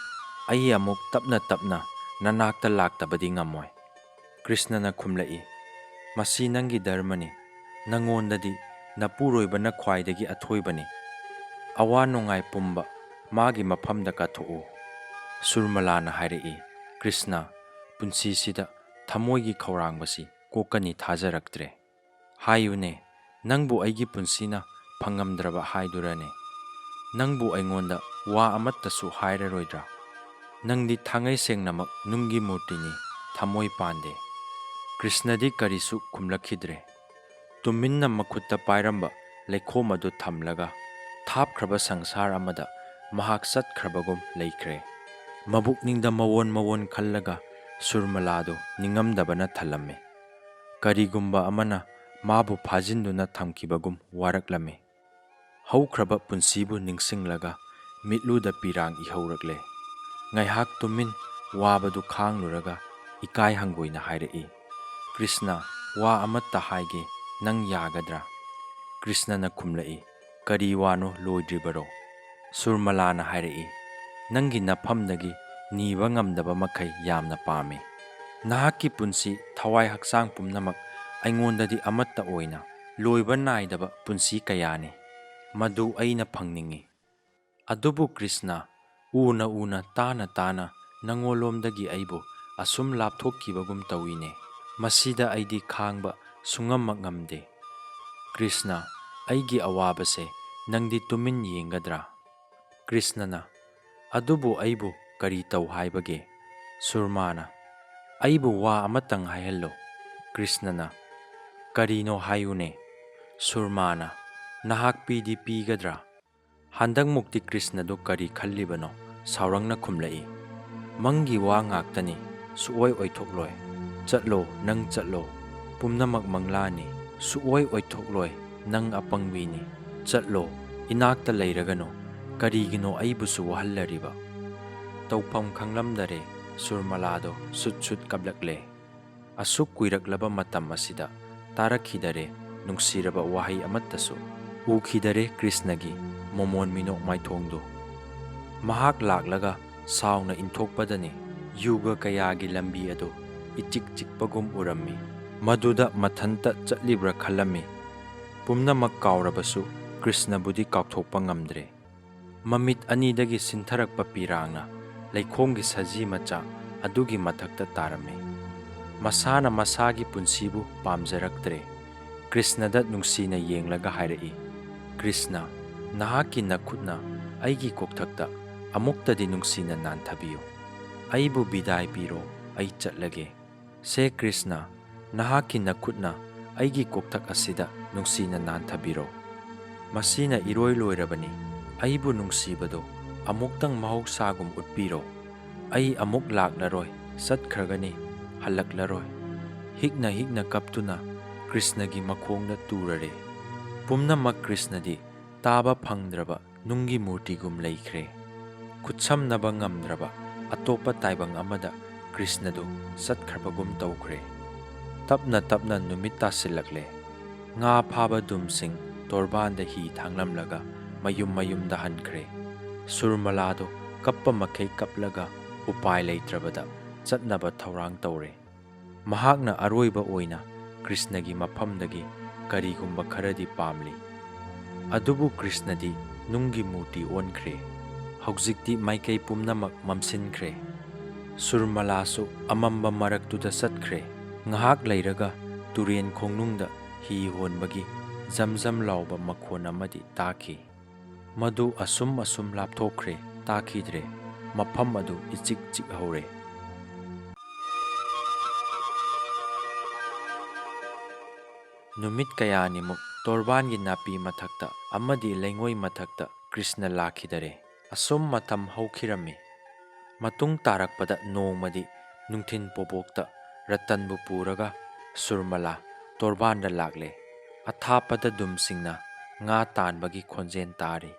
ꯑꯩ ꯑꯃꯨꯛ ꯇꯞꯅ ꯇꯞꯅ ꯅꯅꯥꯛꯇ ꯂꯥꯛꯇꯕꯗꯤ ꯉꯝꯃꯣꯏ꯫ ꯀ꯭ꯔꯤꯁꯅꯅ ꯈꯨꯝꯂꯛꯏ, "ꯃꯁꯤ ꯅꯪꯒꯤ ꯙꯔꯃꯅꯤ꯫ ꯅꯉꯣꯟꯗꯗꯤ ꯅꯄꯨꯔꯣꯏꯕꯅ ꯈ꯭ꯋꯥꯏꯗꯒꯤ ꯑꯊꯣꯏꯕꯅꯤ꯫ ꯑꯋꯥ ꯅꯨꯡꯉꯥꯏ ꯄꯨꯝꯕ ꯃꯥꯒꯤ ꯃꯐꯝꯗ ꯀꯠꯊꯣꯛꯎ꯫" ꯁꯨꯔꯃꯂꯥꯅ ꯍꯥꯏꯔꯛꯏ, "ꯀ꯭ꯔꯤꯁꯅ, ꯄꯨꯟꯁꯤꯁꯤꯗ ꯊꯃꯣꯏꯒꯤ ꯈꯧꯔꯥꯡꯕꯁꯤ ꯀꯣꯛꯀꯅꯤ ꯊꯥꯖꯔꯛꯇ꯭ꯔꯦ꯫ ꯍꯥꯏꯌꯨꯅꯦ, ꯅꯪꯕꯨ ꯑꯩꯒꯤ ꯄꯨꯟꯁꯤꯅ ꯐꯪꯉꯝꯗ꯭ꯔꯕ ꯍꯥꯏꯗꯨꯔꯅꯦ? ꯅꯪꯕꯨ ꯑꯩꯉꯣꯟꯗ ꯋꯥ ꯑꯃꯠꯇꯁꯨ ꯍꯥꯏꯔꯔꯣꯏꯗ꯭ꯔꯥ? ꯅꯪꯗꯤ ꯊꯥꯡꯉꯩ ꯁꯦꯡꯅꯃꯛ ꯅꯨꯡꯒꯤ ꯃꯨꯔꯇꯤꯅꯤ, ꯊꯃꯣꯏ ꯄꯥꯟꯗꯦ꯫" ꯀ꯭ꯔꯤꯁꯅꯗꯤ ꯀꯔꯤꯁꯨ ꯈꯨꯝꯂꯛꯈꯤꯗ꯭ꯔꯦ꯫ ꯇꯨꯃꯤꯟꯅ ꯃꯈꯨꯠꯇ ꯄꯥꯏꯔꯝꯕ ꯂꯩꯈꯣꯝ ꯑꯗꯨ ꯊꯝꯂꯒ ꯊꯥꯞꯈ꯭ꯔꯕ ꯁꯪꯁꯥꯔ ꯑꯃꯗ ꯃꯍꯥꯛ ꯆꯠꯈ꯭ꯔꯕꯒꯨꯝ ꯂꯩꯈ꯭ꯔꯦ꯫ ꯃꯕꯨꯛꯅꯤꯡꯗ ꯃꯋꯣꯟ ꯃꯋꯣꯟ ꯈꯜꯂꯒ ꯁꯨꯔꯃꯂꯥꯗꯨ ꯅꯤꯡꯉꯝꯗꯕꯅ ꯊꯜꯂꯝꯃꯤ꯫ ꯀꯔꯤꯒꯨꯝꯕ ꯑꯃꯅ ꯃꯥꯕꯨ ꯐꯥꯖꯤꯟꯗꯨꯅ ꯊꯝꯈꯤꯕꯒꯨꯝ ꯋꯥꯔꯛꯂꯝꯃꯤ꯫ ꯍꯧꯈ꯭ꯔꯕ ꯄꯨꯟꯁꯤꯕꯨ ꯅꯤꯡꯁꯤꯡꯂꯒ ꯃꯤꯠꯂꯨꯗ ꯄꯤꯔꯥꯡ ꯏꯍꯧꯔꯛꯂꯦ꯫ ꯉꯥꯏꯍꯥꯛ ꯇꯨꯃꯤꯟ ꯋꯥꯕꯗꯨ ꯈꯥꯡꯂꯨꯔꯒ ꯏꯀꯥꯏ ꯍꯪꯒꯣꯏꯅ ꯍꯥꯏꯔꯛꯏ, "ꯀ꯭ꯔꯤꯁꯅ, ꯋꯥ ꯑꯃꯠꯇ ꯍꯥꯏꯒꯦ, ꯅꯪ ꯌꯥꯒꯗ꯭ꯔꯥ?" ꯀ꯭ꯔꯤꯁꯅꯅ ꯈꯨꯝꯂꯛꯏ, "ꯀꯔꯤ ꯋꯥꯅꯣ ꯂꯣꯏꯗ꯭ꯔꯤꯕꯔꯣ?" ꯁꯨꯔꯃꯂꯥꯅ ꯍꯥꯏꯔꯛꯏ, "ꯅꯪꯒꯤ ꯅꯐꯝꯗꯒꯤ ꯅꯤꯕ ꯉꯝꯗꯕ ꯃꯈꯩ ꯌꯥꯝꯅ ꯄꯥꯝꯃꯤ꯫ ꯅꯍꯥꯛꯀꯤ ꯄꯨꯟꯁꯤ, ꯊꯋꯥꯏ ꯍꯛꯆꯥꯡ ꯄꯨꯝꯅꯃꯛ ꯑꯩꯉꯣꯟꯗꯗꯤ ꯑꯃꯠꯇ ꯑꯣꯏꯅ ꯂꯣꯏꯕ ꯅꯥꯏꯗꯕ ꯄꯨꯟꯁꯤ ꯀꯌꯥꯅꯤ꯫ ꯃꯗꯨ ꯑꯩꯅ ꯐꯪꯅꯤꯡꯏ꯫ ꯑꯗꯨꯕꯨ ꯀ꯭ꯔꯤꯁꯅ, ꯎꯅ ꯎꯅ ꯇꯥꯅ ꯇꯥꯅ ꯅꯉꯣꯟꯂꯣꯝꯗꯒꯤ ꯑꯩꯕꯨ ꯑꯁꯨꯝ ꯂꯥꯞꯊꯣꯛꯈꯤꯕꯒꯨꯝ ꯇꯧꯏꯅꯦ꯫ ꯃꯁꯤꯗ ꯑꯩꯗꯤ ꯈꯥꯡꯕ ꯁꯨꯡꯉꯝꯃꯛ ꯉꯝꯗꯦ꯫ ꯀ꯭ꯔꯤꯁꯅ, ꯑꯩꯒꯤ ꯑꯋꯥꯕꯁꯦ ꯅꯪꯗꯤ ꯇꯨꯃꯤꯟ ꯌꯦꯡꯒꯗ꯭ꯔꯥ?" ꯀ꯭ꯔꯤꯁꯅꯅ, "ꯑꯗꯨꯕꯨ ꯑꯩꯕꯨ ꯀꯔꯤ ꯇꯧ ꯍꯥꯏꯕꯒꯦ?" ꯁꯨꯔꯃꯥꯅ, "ꯑꯩꯕꯨ ꯋꯥ ꯑꯃꯇꯪ ꯍꯥꯏꯍꯜꯂꯨ꯫" ꯀ꯭ꯔꯤꯁꯅꯅ, "ꯀꯔꯤꯅꯣ ꯍꯥꯏꯌꯨꯅꯦ?" ꯁꯨꯔꯃꯥꯅ, "ꯅꯍꯥꯛ ꯄꯤꯗꯤ ꯄꯤꯒꯗ꯭ꯔꯥ?" ꯍꯟꯗꯛꯃꯨꯛꯇꯤ ꯀ꯭ꯔꯤꯁꯅꯗꯨ ꯀꯔꯤ ꯈꯜꯂꯤꯕꯅꯣ, ꯁꯥꯎꯔꯪꯅ ꯈꯨꯝꯂꯛꯏ, "ꯃꯪꯒꯤ ꯋꯥ ꯉꯥꯛꯇꯅꯤ, ꯁꯨꯛꯑꯣꯏ ꯑꯣꯏꯊꯣꯛꯂꯣꯏ꯫ ꯆꯠꯂꯣ, ꯅꯪ ꯆꯠꯂꯣ, ꯄꯨꯝꯅꯃꯛ ꯃꯪꯂꯥꯅꯤ, ꯁꯨꯛꯑꯣꯏ ꯑꯣꯏꯊꯣꯛꯂꯣꯏ, ꯅꯪ ꯑꯄꯪꯕꯤꯅꯤ꯫ ꯆꯠꯂꯣ, ꯏꯅꯥꯛꯇ ꯂꯩꯔꯒꯅꯨ, ꯀꯔꯤꯒꯤꯅꯣ ꯑꯩꯕꯨꯁꯨ ꯋꯥꯍꯜꯂꯔꯤꯕ?" ꯇꯧꯐꯝ ꯈꯪꯂꯝꯗꯔꯦ, ꯁꯨꯔꯃꯂꯥꯗꯣ ꯁꯨꯠ ꯁꯨꯠ ꯀꯞꯂꯛꯂꯦ꯫ ꯑꯁꯨꯛ ꯀꯨꯏꯔꯛꯂꯕ ꯃꯇꯝ ꯑꯁꯤꯗ ꯇꯥꯔꯛꯈꯤꯗꯔꯦ ꯅꯨꯡꯁꯤꯔꯕ ꯋꯥꯍꯩ ꯑꯃꯠꯇꯁꯨ ꯎꯈꯤꯗꯔꯦ꯫ ꯀ꯭ꯔꯤꯁꯅꯒꯤ ꯃꯃꯣꯟ ꯃꯤꯅꯣꯛ ꯃꯥꯏꯊꯣꯡꯗꯨ ꯃꯍꯥꯛ ꯂꯥꯛꯂꯒ ꯁꯥꯎꯅ ꯏꯟꯊꯣꯛꯄꯗꯅꯤ ꯌꯨꯒ ꯀꯌꯥꯒꯤ ꯂꯝꯕꯤ ꯑꯗꯨ ꯏꯆꯤꯛ ꯆꯤꯛꯄꯒꯨꯝ ꯎꯔꯝꯃꯤ꯫ ꯃꯗꯨꯗ ꯃꯊꯟꯇ ꯆꯠꯂꯤꯕ꯭ꯔꯥ ꯈꯜꯂꯝꯃꯤ꯫ ꯄꯨꯝꯅꯃꯛ ꯀꯥꯎꯔꯕꯁꯨ ꯀ꯭ꯔꯤꯁꯅꯕꯨꯗꯤ ꯀꯥꯎꯊꯣꯛꯄ ꯉꯝꯗ꯭ꯔꯦ꯫ ꯃꯃꯤꯠ ꯑꯅꯤꯗꯒꯤ ꯁꯤꯟꯊꯔꯛꯄ ꯄꯤꯔꯥꯡꯅ ꯂꯩꯈꯣꯝꯒꯤ ꯁꯖꯤ ꯃꯆꯥ ꯑꯗꯨꯒꯤ ꯃꯊꯛꯇ ꯇꯥꯔꯝꯃꯤ꯫ ꯃꯁꯥꯅ ꯃꯁꯥꯒꯤ ꯄꯨꯟꯁꯤꯕꯨ ꯄꯥꯝꯖꯔꯛꯇ꯭ꯔꯦ꯫ ꯀ꯭ꯔꯤꯁꯅꯗ ꯅꯨꯡꯁꯤꯅ ꯌꯦꯡꯂꯒ ꯍꯥꯏꯔꯛꯏ, "ꯀ꯭ꯔꯤꯁꯅ, ꯅꯍꯥꯛꯀꯤ ꯅꯈꯨꯠꯅ ꯑꯩꯒꯤ ꯀꯣꯛꯊꯛꯇ ꯑꯃꯨꯛꯇꯗꯤ ꯅꯨꯡꯁꯤꯅ ꯅꯥꯟꯊꯕꯤꯌꯨ꯫ ꯑꯩꯕꯨ ꯕꯤꯗꯥꯏ ꯄꯤꯔꯣ, ꯑꯩ ꯆꯠꯂꯒꯦ꯫ ꯁꯦ ꯀ꯭ꯔꯤꯁꯅ, ꯅꯍꯥꯛꯀꯤ ꯅꯈꯨꯠꯅ ꯑꯩꯒꯤ ꯀꯣꯛꯊꯛ ꯑꯁꯤꯗ ꯅꯨꯡꯁꯤꯅ ꯅꯥꯟꯊꯕꯤꯔꯣ꯫ ꯃꯁꯤꯅ ꯏꯔꯣꯏ ꯂꯣꯏꯔꯕꯅꯤ꯫ ꯑꯩꯕꯨ ꯅꯨꯡꯁꯤꯕꯗꯨ ꯑꯃꯨꯛꯇꯪ ꯃꯍꯧꯁꯥꯒꯨꯝ ꯎꯠꯄꯤꯔꯣ꯫ ꯑꯩ ꯑꯃꯨꯛ ꯂꯥꯛꯂꯔꯣꯏ, ꯆꯠꯈ꯭ꯔꯒꯅꯤ, ꯍꯜꯂꯛꯂꯔꯣꯏ꯫" ꯍꯤꯛꯅ ꯍꯤꯛꯅ ꯀꯞꯇꯨꯅ ꯀ꯭ꯔꯤꯁꯅꯒꯤ ꯃꯈꯣꯡꯗ ꯇꯨꯔꯔꯦ꯫ ꯄꯨꯝꯅꯃꯛ ꯀ꯭ꯔꯤꯁꯅꯗꯤ ꯇꯥꯕ ꯐꯪꯗ꯭ꯔꯕ ꯅꯨꯡꯒꯤ ꯃꯨꯔꯇꯤꯒꯨꯝ ꯂꯩꯈ꯭ꯔꯦ꯫ ꯈꯨꯠꯁꯝꯅꯕ ꯉꯝꯗ꯭ꯔꯕ ꯑꯇꯣꯞꯄ ꯇꯥꯏꯕꯪ ꯑꯃꯗ ꯀ꯭ꯔꯤꯁꯅꯗꯨ ꯆꯠꯈ꯭ꯔꯕꯒꯨꯝ ꯇꯧꯈ꯭ꯔꯦ꯫ ꯇꯞꯅ ꯇꯞꯅ ꯅꯨꯃꯤꯠ ꯇꯥꯁꯤꯜꯂꯛꯂꯦ꯫ ꯉꯥ ꯐꯥꯕ ꯗꯨꯝꯁꯤꯡ ꯇꯣꯔꯕꯥꯟꯗ ꯍꯤ ꯊꯥꯡꯂꯝꯂꯒ ꯃꯌꯨꯝ ꯃꯌꯨꯝꯗ ꯍꯟꯈ꯭ꯔꯦ꯫ ꯁꯨꯔꯃꯂꯥꯗꯨ ꯀꯞꯄ ꯃꯈꯩ ꯀꯞꯂꯒ ꯎꯄꯥꯏ ꯂꯩꯇ꯭ꯔꯕꯗ ꯆꯠꯅꯕ ꯊꯧꯔꯥꯡ ꯇꯧꯔꯦ꯫ ꯃꯍꯥꯛꯅ ꯑꯔꯣꯏꯕ ꯑꯣꯏꯅ ꯀ꯭ꯔꯤꯁꯅꯒꯤ ꯃꯐꯝꯗꯒꯤ ꯀꯔꯤꯒꯨꯝꯕ ꯈꯔꯗꯤ ꯄꯥꯝꯂꯤ꯫ ꯑꯗꯨꯕꯨ ꯀ꯭ꯔꯤꯁꯅꯗꯤ ꯅꯨꯡꯒꯤ ꯃꯨꯔꯇꯤ ꯑꯣꯟꯈ꯭ꯔꯦ꯫ ꯍꯧꯖꯤꯛꯇꯤ ꯃꯥꯏꯀꯩ ꯄꯨꯝꯅꯃꯛ ꯃꯝꯁꯤꯟꯈ꯭ꯔꯦ꯫ ꯁꯨꯔꯃꯂꯥꯁꯨ ꯑꯃꯝꯕ ꯃꯔꯛꯇꯨꯗ ꯆꯠꯈ꯭ꯔꯦ꯫ ꯉꯥꯏꯍꯥꯛ ꯂꯩꯔꯒ ꯇꯨꯔꯦꯟ ꯈꯣꯡꯅꯨꯡꯗ ꯍꯤ ꯍꯣꯟꯕꯒꯤ ꯖꯝ ꯖꯝ ꯂꯥꯎꯕ ꯃꯈꯣꯟ ꯑꯃꯗꯤ ꯇꯥꯈꯤ꯫ ꯃꯗꯨ ꯑꯁꯨꯝ ꯑꯁꯨꯝ ꯂꯥꯞꯊꯣꯛꯈ꯭ꯔꯦ, ꯇꯥꯈꯤꯗ꯭ꯔꯦ꯫ ꯃꯐꯝ ꯑꯗꯨ ꯏꯆꯤꯛ ꯆꯤꯛꯍꯧꯔꯦ꯫ ꯅꯨꯃꯤꯠ ꯀꯌꯥꯅꯤꯃꯨꯛ ꯇꯣꯔꯕꯥꯟꯒꯤ ꯅꯥꯄꯤ ꯃꯊꯛꯇ ꯑꯃꯗꯤ ꯂꯩꯉꯣꯏ ꯃꯊꯛꯇ ꯀ꯭ꯔꯤꯁꯅ ꯂꯥꯛꯈꯤꯗꯔꯦ꯫ ꯑꯁꯨꯝ ꯃꯇꯝ ꯍꯧꯈꯤꯔꯝꯃꯤ꯫ ꯃꯇꯨꯡ ꯇꯥꯔꯛꯄꯗ ꯅꯣꯡꯃꯗꯤ ꯅꯨꯡꯊꯤꯟ ꯄꯣꯕꯣꯛꯇ ꯔꯇꯟꯕꯨ ꯄꯨꯔꯒ ꯁꯨꯔꯃꯂꯥ ꯇꯣꯔꯕꯥꯟꯗ ꯂꯥꯛꯂꯦ꯫ ꯑꯊꯥꯞꯄꯗ ꯗꯨꯝꯁꯤꯡꯅ ꯉꯥ ꯇꯥꯟꯕꯒꯤ ꯈꯣꯟꯖꯦꯜ ꯇꯥꯔꯤ꯫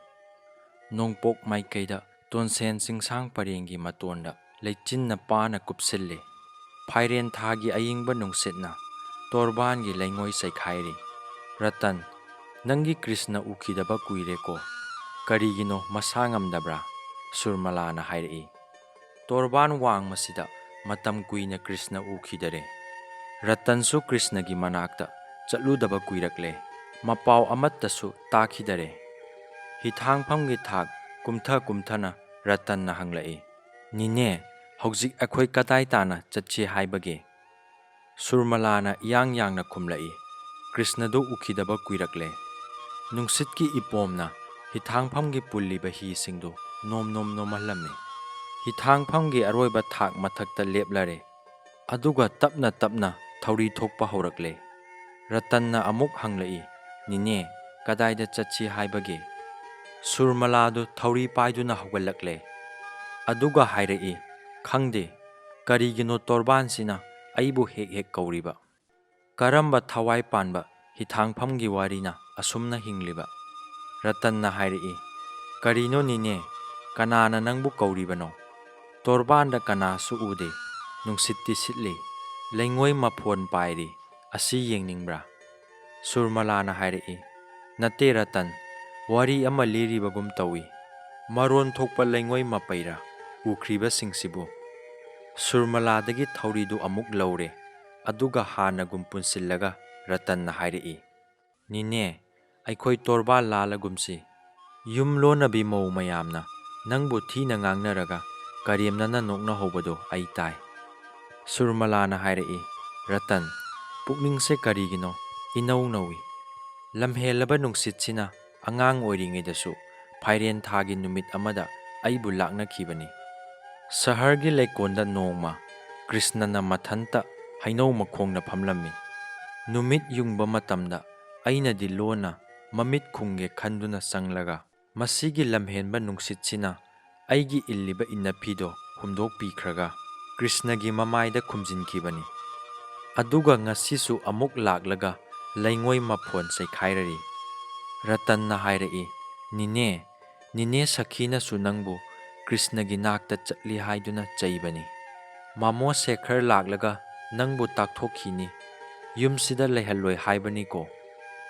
ꯅꯣꯡꯄꯣꯛ ꯃꯥꯏꯀꯩꯗ ꯇꯣꯟꯁꯦꯟ ꯆꯤꯡꯁꯥꯡ ꯄꯔꯦꯡꯒꯤ ꯃꯇꯣꯟꯗ ꯂꯩꯆꯤꯟꯅ ꯄꯥꯅ ꯀꯨꯞꯁꯤꯜꯂꯤ꯫ ꯐꯥꯏꯔꯦꯟ ꯊꯥꯒꯤ ꯑꯏꯪꯕ ꯅꯨꯡꯁꯤꯠꯅ ꯇꯣꯔꯕꯥꯟꯒꯤ ꯂꯩꯉꯣꯏ ꯆꯩꯈꯥꯏꯔꯤ꯫ "ꯔꯇꯟ, ꯅꯪꯒꯤ ꯀ꯭ꯔꯤꯁꯅ ꯎꯈꯤꯗꯕ ꯀꯨꯏꯔꯦꯀꯣ꯫ ꯀꯔꯤꯒꯤꯅꯣ ꯃꯁꯥ ꯉꯝꯗꯕ꯭ꯔꯥ?" ꯁꯨꯔꯃꯂꯥꯅ ꯍꯥꯏꯔꯛꯏ꯫ "ꯇꯣꯔꯕꯥꯟ ꯋꯥꯡꯃꯁꯤꯗ ꯃꯇꯝ ꯀꯨꯏꯅ ꯀ꯭ꯔꯤꯁꯅ ꯎꯈꯤꯗꯔꯦ꯫ ꯔꯇꯟꯁꯨ ꯀ꯭ꯔꯤꯁꯅꯒꯤ ꯃꯅꯥꯛꯇ ꯆꯠꯂꯨꯗꯕ ꯀꯨꯏꯔꯛꯂꯦ꯫ ꯃꯄꯥꯎ ꯑꯃꯠꯇꯁꯨ ꯇꯥꯈꯤꯗꯔꯦ꯫" ꯍꯤꯊꯥꯡꯐꯝꯒꯤ ꯊꯥꯛ ꯀꯨꯝꯊ ꯀꯨꯝꯊꯅ ꯔꯇꯟꯅ ꯍꯪꯂꯛꯏ, "ꯅꯤꯅꯦ, ꯍꯧꯖꯤꯛ ꯑꯩꯈꯣꯏ ꯀꯗꯥꯏ ꯇꯥꯅ ꯆꯠꯁꯤ ꯍꯥꯏꯕꯒꯦ?" ꯁꯨꯔꯃꯂꯥꯅ ꯏꯌꯥꯡ ꯌꯥꯡꯅ ꯈꯨꯝꯂꯛꯏ, "ꯀ꯭ꯔꯤꯁꯅꯗꯨ ꯎꯈꯤꯗꯕ ꯀꯨꯏꯔꯛꯂꯦ꯫" ꯅꯨꯡꯁꯤꯠꯀꯤ ꯏꯄꯣꯝꯅ ꯍꯤꯊꯥꯡꯐꯝꯒꯤ ꯄꯨꯜꯂꯤꯕ ꯍꯤꯁꯤꯡꯗꯨ ꯅꯣꯝ ꯅꯣꯝ ꯅꯣꯝꯍꯜꯂꯝꯃꯤ꯫ ꯍꯤꯊꯥꯡꯐꯝꯒꯤ ꯑꯔꯣꯏꯕ ꯊꯥꯛ ꯃꯊꯛꯇ ꯂꯦꯞꯂꯔꯦ꯫ ꯑꯗꯨꯒ ꯇꯞꯅ ꯇꯞꯅ ꯊꯧꯔꯤ ꯊꯣꯛꯄ ꯍꯧꯔꯛꯂꯦ꯫ ꯔꯇꯟꯅ ꯑꯃꯨꯛ ꯍꯪꯂꯛꯏ, "ꯅꯤꯅꯦ, ꯀꯗꯥꯏꯗ ꯆꯠꯁꯤ ꯍꯥꯏꯕꯒꯦ?" ꯁꯨꯔꯃꯂꯥꯗꯨ ꯊꯧꯔꯤ ꯄꯥꯏꯗꯨꯅ ꯍꯧꯒꯠꯂꯛꯂꯦ꯫ ꯑꯗꯨꯒ ꯍꯥꯏꯔꯛꯏ, "ꯈꯪꯗꯦ, ꯀꯔꯤꯒꯤꯅꯣ ꯇꯣꯔꯕꯥꯟꯁꯤꯅ ꯑꯩꯕꯨ ꯍꯦꯛ ꯍꯦꯛ ꯀꯧꯔꯤꯕ?" "ꯀꯔꯝꯕ ꯊꯋꯥꯏ ꯄꯥꯟꯕ ꯍꯤꯊꯥꯡꯐꯝꯒꯤ ꯋꯥꯔꯤꯅ ꯑꯁꯨꯝꯅ ꯍꯤꯡꯂꯤꯕ?" ꯔꯇꯟꯅ ꯍꯥꯏꯔꯛꯏ, "ꯀꯔꯤꯅꯣ ꯅꯤꯅꯦ, ꯀꯅꯥꯅ ꯅꯪꯕꯨ ꯀꯧꯔꯤꯕꯅꯣ? ꯇꯣꯔꯕꯥꯟꯗ ꯀꯅꯥꯁꯨ ꯎꯗꯦ, ꯅꯨꯡꯁꯤꯠꯇꯤ ꯁꯤꯠꯂꯤ, ꯂꯩꯉꯣꯏ ꯃꯐꯣꯟ ꯄꯥꯏꯔꯤ, ꯑꯁꯤ ꯌꯦꯡꯅꯤꯡꯕ꯭ꯔꯥ?" ꯁꯨꯔꯃꯂꯥꯅ ꯍꯥꯏꯔꯛꯏ, "ꯅꯠꯇꯦ ꯔꯇꯟ, ꯋꯥꯔꯤ ꯑꯃ ꯂꯤꯔꯤꯕꯒꯨꯝ ꯇꯧꯏ꯫ ꯃꯔꯣꯟ ꯊꯣꯛꯄ ꯂꯩꯉꯣꯏ ꯃꯄꯩꯔꯥ ꯎꯈ꯭ꯔꯤꯕꯁꯤꯡꯁꯤꯕꯨ?" ꯁꯨꯔꯃꯂꯥꯗꯒꯤ ꯊꯧꯔꯤꯗꯨ ꯑꯃꯨꯛ ꯂꯧꯔꯦ, ꯑꯗꯨꯒ ꯍꯥꯟꯅꯒꯨꯝ ꯄꯨꯟꯁꯤꯜꯂꯒ ꯔꯇꯟꯅ ꯍꯥꯏꯔꯛꯏ, "ꯅꯤꯅꯦ, ꯑꯩꯈꯣꯏ ꯇꯣꯔꯕꯥꯟ ꯂꯥꯜꯂꯒꯨꯝꯁꯤ꯫ ꯌꯨꯝ ꯂꯣꯟꯅꯕꯤ ꯃꯧ ꯃꯌꯥꯝꯅ ꯅꯪꯕꯨ ꯊꯤꯅ ꯉꯥꯡꯅꯔꯒ ꯀꯔꯦꯝꯅꯅ ꯅꯣꯛꯅꯍꯧꯕꯗꯨ ꯑꯩ ꯇꯥꯏ꯫" ꯁꯨꯔꯃꯂꯥꯅ ꯍꯥꯏꯔꯛꯏ, "ꯔꯇꯟ, ꯄꯨꯛꯅꯤꯡꯁꯦ ꯀꯔꯤꯒꯤꯅꯣ ꯏꯅꯧ ꯅꯧꯏ꯫ ꯂꯝꯍꯦꯜꯂꯕ ꯅꯨꯡꯁꯤꯠꯁꯤꯅ ꯑꯉꯥꯡ ꯑꯣꯏꯔꯤꯉꯩꯗꯁꯨ ꯐꯥꯏꯔꯦꯟ ꯊꯥꯒꯤ ꯅꯨꯃꯤꯠ ꯑꯃꯗ ꯑꯩꯕꯨ ꯂꯥꯛꯅꯈꯤꯕꯅꯤ꯫ ꯁꯍꯔꯒꯤ ꯂꯩꯀꯣꯜꯗ ꯅꯣꯡꯃ ꯀ꯭ꯔꯤꯁꯅꯅ ꯃꯊꯟꯇ ꯍꯩꯅꯧ ꯃꯈꯣꯡꯗ ꯐꯝꯂꯝꯃꯤ꯫ ꯅꯨꯃꯤꯠ ꯌꯨꯡꯕ ꯃꯇꯝꯗ ꯑꯩꯅꯗꯤ ꯂꯣꯟꯅ ꯃꯃꯤꯠ ꯈꯨꯝꯒꯦ ꯈꯟꯗꯨꯅ ꯆꯪꯂꯒ, ꯃꯁꯤꯒꯤ ꯂꯝꯍꯦꯟꯕ ꯅꯨꯡꯁꯤꯠꯁꯤꯅ ꯑꯩꯒꯤ ꯏꯜꯂꯤꯕ ꯏꯟꯅꯐꯤꯗꯣ ꯍꯨꯝꯗꯣꯛꯄꯤꯈ꯭ꯔꯒ ꯀ꯭ꯔꯤꯁꯅꯒꯤ ꯃꯃꯥꯏꯗ ꯈꯨꯝꯖꯤꯟꯈꯤꯕꯅꯤ꯫ ꯑꯗꯨꯒ ꯉꯁꯤꯁꯨ ꯑꯃꯨꯛ ꯂꯥꯛꯂꯒ ꯂꯩꯉꯣꯏ ꯃꯐꯣꯟ ꯆꯩꯈꯥꯏꯔꯔꯤ꯫" ꯔꯇꯟꯅ ꯍꯥꯏꯔꯛꯏ, "ꯅꯤꯅꯦ, ꯅꯤꯅꯦ ꯁꯈꯤꯅꯁꯨ ꯅꯪꯕꯨ ꯀ꯭ꯔꯤꯁꯅꯒꯤ ꯅꯥꯛꯇ ꯆꯠꯂꯤ ꯍꯥꯏꯗꯨꯅ ꯆꯩꯕꯅꯤ꯫ ꯃꯥꯃꯣ ꯁꯦꯈꯔ ꯂꯥꯛꯂꯒ ꯅꯪꯕꯨ ꯇꯥꯛꯊꯣꯛꯈꯤꯅꯤ꯫ ꯌꯨꯝꯁꯤꯗ ꯂꯩꯍꯜꯂꯣꯏ ꯍꯥꯏꯕꯅꯤꯀꯣ꯫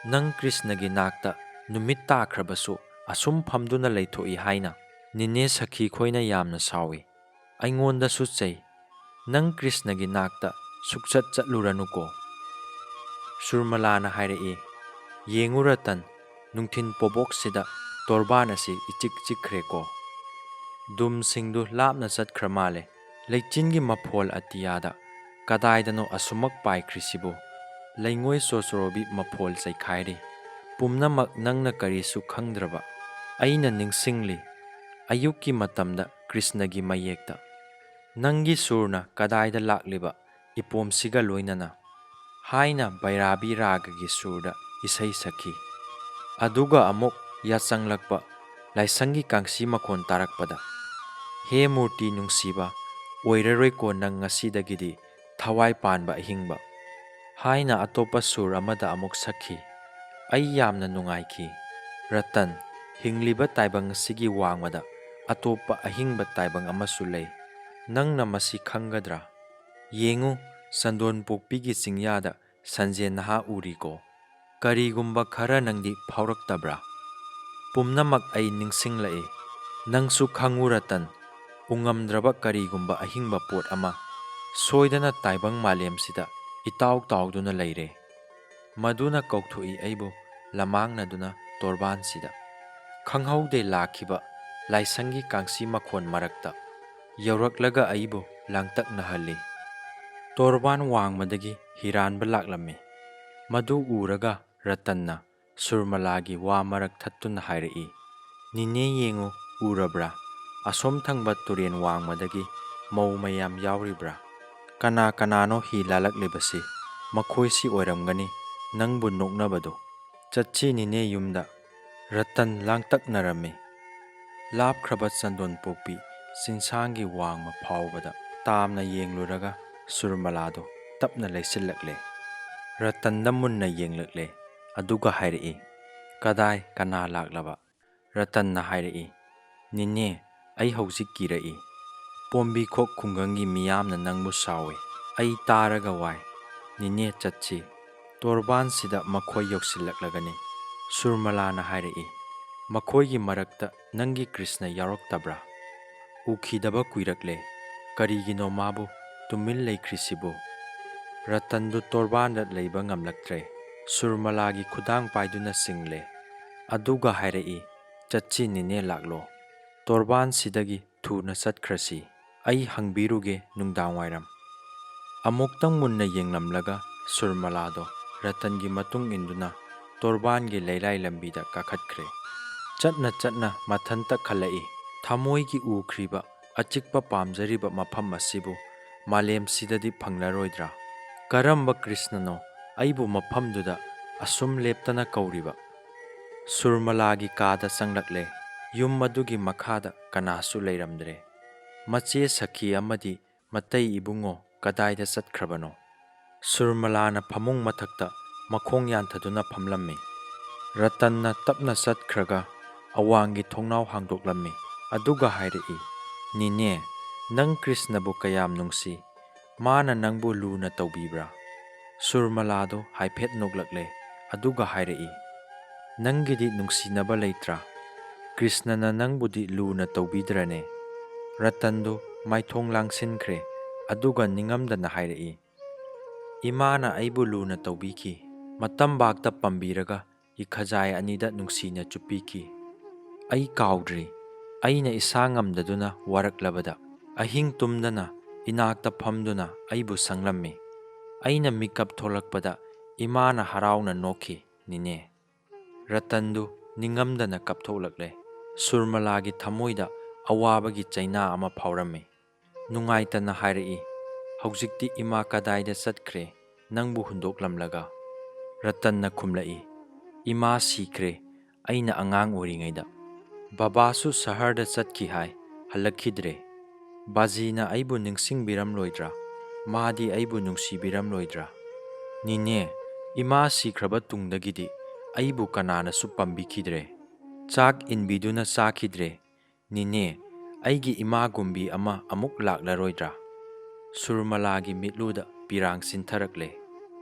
"ꯅꯪ ꯀ꯭ꯔꯤꯁꯅꯒꯤ ꯅꯥꯛꯇ ꯅꯨꯃꯤꯠ ꯇꯥꯈ꯭ꯔꯕꯁꯨ ꯑꯁꯨꯝ ꯐꯝꯗꯨꯅ ꯂꯩꯊꯣꯛꯏ ꯍꯥꯏꯅ ꯅꯦꯅꯦ ꯁꯈꯤ ꯈꯣꯏꯅ ꯌꯥꯝꯅ ꯁꯥꯎꯏ꯫ ꯑꯩꯉꯣꯟꯗꯁꯨ ꯆꯩ꯫ ꯅꯪ ꯀ꯭ꯔꯤꯁꯅꯒꯤ ꯅꯥꯛꯇ ꯁꯨꯛꯆꯠ ꯆꯠꯂꯨꯔꯅꯨꯀꯣ꯫" ꯁꯨꯔꯃꯂꯥꯅ ꯍꯥꯏꯔꯛꯏ, "ꯌꯦꯡꯉꯨ ꯔꯇꯟ, ꯅꯨꯡꯊꯤꯟ ꯄꯣꯕꯣꯛꯁꯤꯗ ꯇꯣꯔꯕꯥꯟ ꯑꯁꯤ ꯏꯆꯤꯛ ꯆꯤꯛꯈ꯭ꯔꯦꯀꯣ꯫ ꯗꯨꯝꯁꯤꯡꯗꯨ ꯂꯥꯞꯅ ꯆꯠꯈ꯭ꯔ ꯃꯥꯜꯂꯦ꯫ ꯂꯩꯆꯤꯟꯒꯤ ꯃꯐꯣꯜ ꯑꯇꯤꯌꯥꯗ ꯀꯗꯥꯏꯗꯅꯣ ꯑꯁꯨꯃꯛ ꯄꯥꯏꯈ꯭ꯔꯤꯁꯤꯕꯨ? ꯂꯩꯉꯣꯏ ꯆꯣꯆꯔꯣꯕꯤ ꯃꯐꯣꯜ ꯆꯩꯈꯥꯏꯔꯤ꯫ ꯄꯨꯝꯅꯃꯛ ꯅꯪꯅ ꯀꯔꯤꯁꯨ ꯈꯪꯗ꯭ꯔꯕ꯫ ꯑꯩꯅ ꯅꯤꯡꯁꯤꯡꯂꯤ, ꯑꯌꯨꯛꯀꯤ ꯃꯇꯝꯗ ꯀ꯭ꯔꯤꯁꯅꯒꯤ ꯃꯌꯦꯛꯇ, ꯅꯪꯒꯤ ꯁꯨꯔꯅ ꯀꯗꯥꯏꯗ ꯂꯥꯛꯂꯤꯕ ꯏꯄꯣꯝꯁꯤꯒ ꯂꯣꯏꯅꯅ?" ꯍꯥꯏꯅ ꯕꯩꯔꯥꯕꯤ ꯔꯥꯒꯒꯤ ꯁꯨꯔꯗ ꯏꯁꯩ ꯁꯛꯈꯤ꯫ ꯑꯗꯨꯒ ꯑꯃꯨꯛ ꯌꯥꯆꯪꯂꯛꯄ ꯂꯥꯏꯁꯪꯒꯤ ꯀꯥꯡꯁꯤ ꯃꯈꯣꯟ ꯇꯥꯔꯛꯄꯗ, "ꯍꯦ ꯃꯨꯔꯇꯤ ꯅꯨꯡꯁꯤꯕ, ꯑꯣꯏꯔꯔꯣꯏꯀꯣ ꯅꯪ ꯉꯁꯤꯗꯒꯤꯗꯤ ꯊꯋꯥꯏ ꯄꯥꯟꯕ ꯑꯍꯤꯡꯕ" ꯍꯥꯏꯅ ꯑꯇꯣꯞꯄ ꯁꯨꯔ ꯑꯃꯗ ꯑꯃꯨꯛ ꯁꯛꯈꯤ꯫ ꯑꯩ ꯌꯥꯝꯅ ꯅꯨꯡꯉꯥꯏꯈꯤ꯫ "ꯔꯇꯟ, ꯍꯤꯡꯂꯤꯕ ꯇꯥꯏꯕꯪ ꯑꯁꯤꯒꯤ ꯋꯥꯡꯃꯗ ꯑꯇꯣꯞꯄ ꯑꯍꯤꯡꯕ ꯇꯥꯏꯕꯪ ꯑꯃꯁꯨ ꯂꯩ꯫ ꯅꯪꯅ ꯃꯁꯤ ꯈꯪꯒꯗ꯭ꯔꯥ? ꯌꯦꯡꯉꯨ, ꯆꯟꯗꯣꯟ ꯄꯣꯛꯄꯤꯒꯤ ꯆꯤꯡꯌꯥꯗ ꯁꯟꯖꯦꯟ ꯅꯍꯥ ꯎꯔꯤꯀꯣ꯫ ꯀꯔꯤꯒꯨꯝꯕ ꯈꯔ ꯅꯪꯗꯤ ꯐꯥꯎꯔꯛꯇꯕ꯭ꯔꯥ? ꯄꯨꯝꯅꯃꯛ ꯑꯩ ꯅꯤꯡꯁꯤꯡꯂꯛꯏ꯫ ꯅꯪꯁꯨ ꯈꯪꯉꯨ ꯔꯇꯟ, ꯎꯉꯝꯗ꯭ꯔꯕ ꯀꯔꯤꯒꯨꯝꯕ ꯑꯍꯤꯡꯕ ꯄꯣꯠ ꯑꯃ ꯁꯣꯏꯗꯅ ꯇꯥꯏꯕꯪ ꯃꯥꯂꯦꯝꯁꯤꯗ ꯏꯇꯥꯎ ꯇꯥꯎꯗꯨꯅ ꯂꯩꯔꯦ꯫ ꯃꯗꯨꯅ ꯀꯧꯊꯣꯛꯏ ꯑꯩꯕꯨ ꯂꯃꯥꯡꯅꯗꯨꯅ ꯇꯣꯔꯕꯥꯟꯁꯤꯗ꯫ ꯈꯪꯍꯧꯗꯦ ꯂꯥꯛꯈꯤꯕ ꯂꯥꯏꯁꯪꯒꯤ ꯀꯥꯡꯁꯤ ꯃꯈꯣꯟ ꯃꯔꯛꯇ ꯌꯧꯔꯛꯂꯒ ꯑꯩꯕꯨ ꯂꯥꯡꯇꯛꯅꯍꯜꯂꯤ꯫ ꯇꯣꯔꯕꯥꯟ ꯋꯥꯡꯃꯗꯒꯤ ꯍꯤꯔꯥꯟꯕ ꯂꯥꯛꯂꯝꯃꯤ꯫ ꯃꯗꯨ ꯎꯔꯒ ꯔꯇꯟꯅ ꯁꯨꯔꯃꯂꯥꯒꯤ ꯋꯥ ꯃꯔꯛ ꯊꯠꯇꯨꯅ ꯍꯥꯏꯔꯛꯏ, "ꯅꯤꯅꯦ ꯌꯦꯡꯉꯨ, ꯎꯔꯕ꯭ꯔꯥ? ꯑꯁꯣꯝ ꯊꯪꯕ ꯇꯨꯔꯦꯟ ꯋꯥꯡꯃꯗꯒꯤ ꯃꯧ ꯃꯌꯥꯝ ꯌꯥꯎꯔꯤꯕ꯭ꯔꯥ? ꯀꯅꯥ ꯀꯅꯥꯅꯣ ꯍꯤ ꯂꯥꯜꯂꯛꯂꯤꯕꯁꯤ? ꯃꯈꯣꯏꯁꯤ ꯑꯣꯏꯔꯝꯒꯅꯤ ꯅꯪꯕꯨ ꯅꯣꯛꯅꯕꯗꯨ꯫ ꯆꯠꯁꯤ ꯅꯤꯅꯦ ꯌꯨꯝꯗ꯫" ꯔꯇꯟ ꯂꯥꯡꯇꯛꯅꯔꯝꯃꯤ꯫ ꯂꯥꯞꯈ꯭ꯔꯕ ꯆꯟꯗꯣꯟ ꯄꯣꯛꯄꯤ ꯆꯤꯡꯁꯥꯡꯒꯤ ꯋꯥꯡꯃ ꯐꯥꯎꯕꯗ ꯇꯥꯝꯅ ꯌꯦꯡꯂꯨꯔꯒ ꯁꯨꯔꯃꯂꯥꯗꯨ ꯇꯞꯅ ꯂꯩꯁꯤꯜꯂꯛꯂꯦ꯫ ꯔꯇꯟꯗ ꯃꯨꯟꯅ ꯌꯦꯡꯂꯛꯂꯦ꯫ ꯑꯗꯨꯒ ꯍꯥꯏꯔꯛꯏ, "ꯀꯗꯥꯏ, ꯀꯅꯥ ꯂꯥꯛꯂꯕ?" ꯔꯇꯟꯅ ꯍꯥꯏꯔꯛꯏ, "ꯅꯤꯅꯦ, ꯑꯩ ꯍꯧꯖꯤꯛ ꯀꯤꯔꯛꯏ꯫ ꯄꯣꯝꯕꯤꯈꯣꯛ ꯈꯨꯡꯒꯪꯒꯤ ꯃꯤꯌꯥꯝꯅ ꯅꯪꯕꯨ ꯁꯥꯎꯏ꯫ ꯑꯩ ꯇꯥꯔꯒ ꯋꯥꯏ꯫ ꯅꯤꯅꯦ, ꯆꯠꯁꯤ꯫" ꯇꯣꯔꯕꯥꯟꯁꯤꯗ ꯃꯈꯣꯏ ꯌꯧꯁꯤꯜꯂꯛꯂꯒꯅꯤ꯫ ꯁꯨꯔꯃꯂꯥꯅ ꯍꯥꯏꯔꯛꯏ, "ꯃꯈꯣꯏꯒꯤ ꯃꯔꯛꯇ ꯅꯪꯒꯤ ꯀ꯭ꯔꯤꯁꯅ ꯌꯥꯎꯔꯛꯇꯕ꯭ꯔꯥ? ꯎꯈꯤꯗꯕ ꯀꯨꯏꯔꯛꯂꯦ꯫ ꯀꯔꯤꯒꯤꯅꯣ ꯃꯥꯕꯨ ꯇꯨꯃꯤꯟ ꯂꯩꯈ꯭ꯔꯤꯁꯤꯕꯨ?" ꯔꯇꯟꯗꯨ ꯇꯣꯔꯕꯥꯟꯗ ꯂꯩꯕ ꯉꯝꯂꯛꯇ꯭ꯔꯦ꯫ ꯁꯨꯔꯃꯂꯥꯒꯤ ꯈꯨꯗꯥꯡ ꯄꯥꯏꯗꯨꯅ ꯆꯤꯡꯂꯦ꯫ ꯑꯗꯨꯒ ꯍꯥꯏꯔꯛꯏ, "ꯆꯠꯁꯤ ꯅꯤꯅꯦ, ꯂꯥꯛꯂꯣ꯫ ꯇꯣꯔꯕꯥꯟꯁꯤꯗꯒꯤ ꯊꯨꯅ ꯆꯠꯈ꯭ꯔꯁꯤ꯫ ꯑꯩ ꯍꯪꯕꯤꯔꯨꯒꯦ ꯅꯨꯡꯗꯥꯡꯋꯥꯏꯔꯝ꯫" ꯑꯃꯨꯛꯇꯪ ꯃꯨꯟꯅ ꯌꯦꯡꯂꯝꯂꯒ ꯁꯨꯔꯃꯂꯥꯗꯣ ꯔꯇꯟꯒꯤ ꯃꯇꯨꯡ ꯏꯟꯗꯨꯅ ꯇꯣꯔꯕꯥꯟꯒꯤ ꯂꯩꯔꯥꯏ ꯂꯝꯕꯤꯗ ꯀꯥꯈꯠꯈ꯭ꯔꯦ꯫ ꯆꯠꯅ ꯆꯠꯅ ꯃꯊꯟꯇ ꯈꯜꯂꯛꯏ, "ꯊꯃꯣꯏꯒꯤ ꯎꯈ꯭ꯔꯤꯕ ꯑꯆꯤꯛꯄ ꯄꯥꯝꯖꯔꯤꯕ ꯃꯐꯝ ꯑꯁꯤꯕꯨ ꯃꯥꯂꯦꯝꯁꯤꯗꯗꯤ ꯐꯪꯂꯔꯣꯏꯗ꯭ꯔꯥ? ꯀꯔꯝꯕ ꯀ꯭ꯔꯤꯁꯅꯅꯣ ꯑꯩꯕꯨ ꯃꯐꯝꯗꯨꯗ ꯑꯁꯨꯝ ꯂꯦꯞꯇꯅ ꯀꯧꯔꯤꯕ?" ꯁꯨꯔꯃꯂꯥꯒꯤ ꯀꯥꯗ ꯆꯪꯂꯛꯂꯦ꯫ ꯌꯨꯝ ꯑꯗꯨꯒꯤ ꯃꯈꯥꯗ ꯀꯅꯥꯁꯨ ꯂꯩꯔꯝꯗ꯭ꯔꯦ꯫ ꯃꯆꯦ ꯁꯈꯤ ꯑꯃꯗꯤ ꯃꯇꯩ ꯏꯕꯨꯡꯉꯣ ꯀꯗꯥꯏꯗ ꯆꯠꯈ꯭ꯔꯕꯅꯣ? ꯁꯨꯔꯃꯂꯥꯅ ꯐꯃꯨꯡ ꯃꯊꯛꯇ ꯃꯈꯣꯡ ꯌꯥꯟꯊꯗꯨꯅ ꯐꯝꯂꯝꯃꯤ꯫ ꯔꯇꯟꯅ ꯇꯞꯅ ꯆꯠꯈ꯭ꯔꯒ ꯑꯋꯥꯡꯒꯤ ꯊꯣꯡꯅꯥꯎ ꯍꯥꯡꯗꯣꯛꯂꯝꯃꯤ꯫ ꯑꯗꯨꯒ ꯍꯥꯏꯔꯛꯏ, "ꯅꯤꯅꯦ, ꯅꯪ ꯀ꯭ꯔꯤꯁꯅꯕꯨ ꯀꯌꯥꯝ ꯅꯨꯡꯁꯤ? ꯃꯥꯅ ꯅꯪꯕꯨ ꯂꯨꯅ ꯇꯧꯕꯤꯕ꯭ꯔꯥ?" ꯁꯨꯔꯃꯂꯥꯗꯣ ꯍꯥꯏꯐꯦꯠ ꯅꯣꯛꯂꯛꯂꯦ꯫ ꯑꯗꯨꯒ ꯍꯥꯏꯔꯛꯏ, "ꯅꯪꯒꯤꯗꯤ ꯅꯨꯡꯁꯤꯅꯕ ꯂꯩꯇ꯭ꯔꯥ? ꯀ꯭ꯔꯤꯁꯅꯅ ꯅꯪꯕꯨꯗꯤ ꯂꯨꯅ ꯇꯧꯕꯤꯗ꯭ꯔꯅꯦ?" ꯔꯇꯟꯗꯨ ꯃꯥꯏꯊꯣꯡ ꯂꯥꯡꯁꯤꯟꯈ꯭ꯔꯦ꯫ ꯑꯗꯨꯒ ꯅꯤꯡꯉꯝꯗꯅ ꯍꯥꯏꯔꯛꯏ, "ꯏꯃꯥꯅ ꯑꯩꯕꯨ ꯂꯨꯅ ꯇꯧꯕꯤꯈꯤ꯫ ꯃꯇꯝꯕꯥꯛꯇ ꯄꯝꯕꯤꯔꯒ ꯏꯈꯖꯥꯏ ꯑꯅꯤꯗ ꯅꯨꯡꯁꯤꯅ ꯆꯨꯞꯄꯤꯈꯤ꯫ ꯑꯩ ꯀꯥꯎꯗ꯭ꯔꯤ꯫ ꯑꯩꯅ ꯏꯁꯥ ꯉꯝꯗꯗꯨꯅ ꯋꯥꯔꯛꯂꯕꯗ, ꯑꯍꯤꯡ ꯇꯨꯝꯗꯅ ꯏꯅꯥꯛꯇ ꯐꯝꯗꯨꯅ ꯑꯩꯕꯨ ꯁꯪꯂꯝꯃꯤ꯫ ꯑꯩꯅ ꯃꯤꯀꯞ ꯊꯣꯛꯂꯛꯄꯗ ꯏꯃꯥꯅ ꯍꯔꯥꯎꯅ ꯅꯣꯛꯈꯤ, ꯅꯤꯅꯦ꯫" ꯔꯇꯟꯗꯨ ꯅꯤꯡꯉꯝꯗꯅ ꯀꯞꯊꯣꯛꯂꯛꯂꯦ꯫ ꯁꯨꯔꯃꯂꯥꯒꯤ ꯊꯃꯣꯏꯗ ꯑꯋꯥꯕꯒꯤ ꯆꯩꯅꯥ ꯑꯃ ꯐꯥꯎꯔꯝꯃꯤ꯫ ꯅꯨꯡꯉꯥꯏꯇꯅ ꯍꯥꯏꯔꯛꯏ, "ꯍꯧꯖꯤꯛꯇꯤ ꯏꯃꯥ ꯀꯗꯥꯏꯗ ꯆꯠꯈ꯭ꯔꯦ, ꯅꯪꯕꯨ ꯍꯨꯟꯗꯣꯛꯂꯝꯂꯒ?" ꯔꯇꯟꯅ ꯈꯨꯝꯂꯛꯏ, "ꯏꯃꯥ ꯁꯤꯈ꯭ꯔꯦ ꯑꯩꯅ ꯑꯉꯥꯡ ꯑꯣꯏꯔꯤꯉꯩꯗ꯫ ꯕꯕꯥꯁꯨ ꯁꯍꯔꯗ ꯆꯠꯈꯤ ꯍꯥꯏ, ꯍꯜꯂꯛꯈꯤꯗ꯭ꯔꯦ꯫ ꯕꯥꯖꯤꯅ ꯑꯩꯕꯨ ꯅꯤꯡꯁꯤꯡꯕꯤꯔꯝꯂꯣꯏꯗ꯭ꯔꯥ? ꯃꯥꯗꯤ ꯑꯩꯕꯨ ꯅꯨꯡꯁꯤꯕꯤꯔꯝꯂꯣꯏꯗ꯭ꯔꯥ? ꯅꯤꯅꯦ, ꯏꯃꯥ ꯁꯤꯈ꯭ꯔꯕ ꯇꯨꯡꯗꯒꯤꯗꯤ ꯑꯩꯕꯨ ꯀꯅꯥꯅꯁꯨ ꯄꯥꯝꯕꯤꯈꯤꯗ꯭ꯔꯦ꯫ ꯆꯥꯛ ꯏꯟꯕꯤꯗꯨꯅ ꯆꯥꯈꯤꯗ꯭ꯔꯦ꯫ ꯅꯤꯅꯦ, ꯑꯩꯒꯤ ꯏꯃꯥꯒꯨꯝꯕꯤ ꯑꯃ ꯑꯃꯨꯛ ꯂꯥꯛꯂꯔꯣꯏꯗ꯭ꯔꯥ?" ꯁꯨꯔꯃꯂꯥꯒꯤ ꯃꯤꯠꯂꯨꯗ ꯄꯤꯔꯥꯡ ꯆꯤꯟꯊꯔꯛꯂꯦ꯫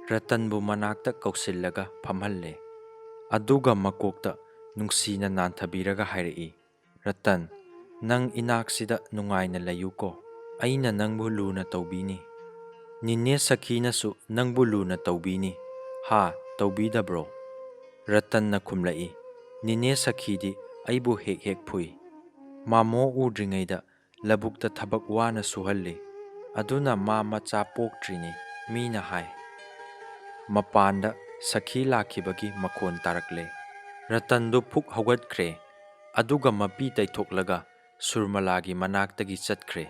ꯔꯇꯟꯕꯨ ꯃꯅꯥꯛꯇ ꯀꯧꯁꯤꯜꯂꯒ ꯐꯝꯍꯜꯂꯦ꯫ ꯑꯗꯨꯒ ꯃꯀꯣꯛꯇ ꯅꯨꯡꯁꯤꯅ ꯅꯥꯟꯊꯕꯤꯔꯒ ꯍꯥꯏꯔꯛꯏ, "ꯔꯇꯟ, ꯅꯪ ꯏꯅꯥꯛꯁꯤꯗ ꯅꯨꯡꯉꯥꯏꯅ ꯂꯩꯌꯨꯀꯣ꯫ ꯑꯩꯅ ꯅꯪꯕꯨ ꯂꯨꯅ ꯇꯧꯕꯤꯅꯤ꯫ ꯅꯤꯅꯦ ꯁꯈꯤꯅꯁꯨ ꯅꯪꯕꯨ ꯂꯨꯅ ꯇꯧꯕꯤꯅꯤ꯫ ꯍꯥ, ꯇꯧꯕꯤꯗꯕ꯭ꯔꯣ?" ꯔꯇꯟꯅ ꯈꯨꯝꯂꯛꯏ, "ꯅꯤꯅꯦ ꯁꯈꯤꯗꯤ ꯑꯩꯕꯨ ꯍꯦꯛ ꯍꯦꯛ ꯐꯨꯏ꯫ ꯃꯥꯃꯣ ꯎꯗ꯭ꯔꯤꯉꯩꯗ ꯂꯧꯕꯨꯛꯇ ꯊꯕꯛ ꯋꯥꯅ ꯁꯨꯍꯜꯂꯤ꯫ ꯑꯗꯨꯅ ꯃꯥ ꯃꯆꯥ ꯄꯣꯛꯇ꯭ꯔꯤꯅꯤ, ꯃꯤꯅ ꯍꯥꯏ"꯫ ꯃꯄꯥꯟꯗ ꯁꯈꯤ ꯂꯥꯛꯈꯤꯕꯒꯤ ꯃꯈꯣꯟ ꯇꯥꯔꯛꯂꯦ꯫ ꯔꯇꯟꯗꯨ ꯐꯨꯛ ꯍꯧꯒꯠꯈ꯭ꯔꯦ, ꯑꯗꯨꯒ ꯃꯄꯤ ꯇꯩꯊꯣꯛꯂꯒ ꯁꯨꯔꯃꯂꯥꯒꯤ ꯃꯅꯥꯛꯇꯒꯤ ꯆꯠꯈ꯭ꯔꯦ꯫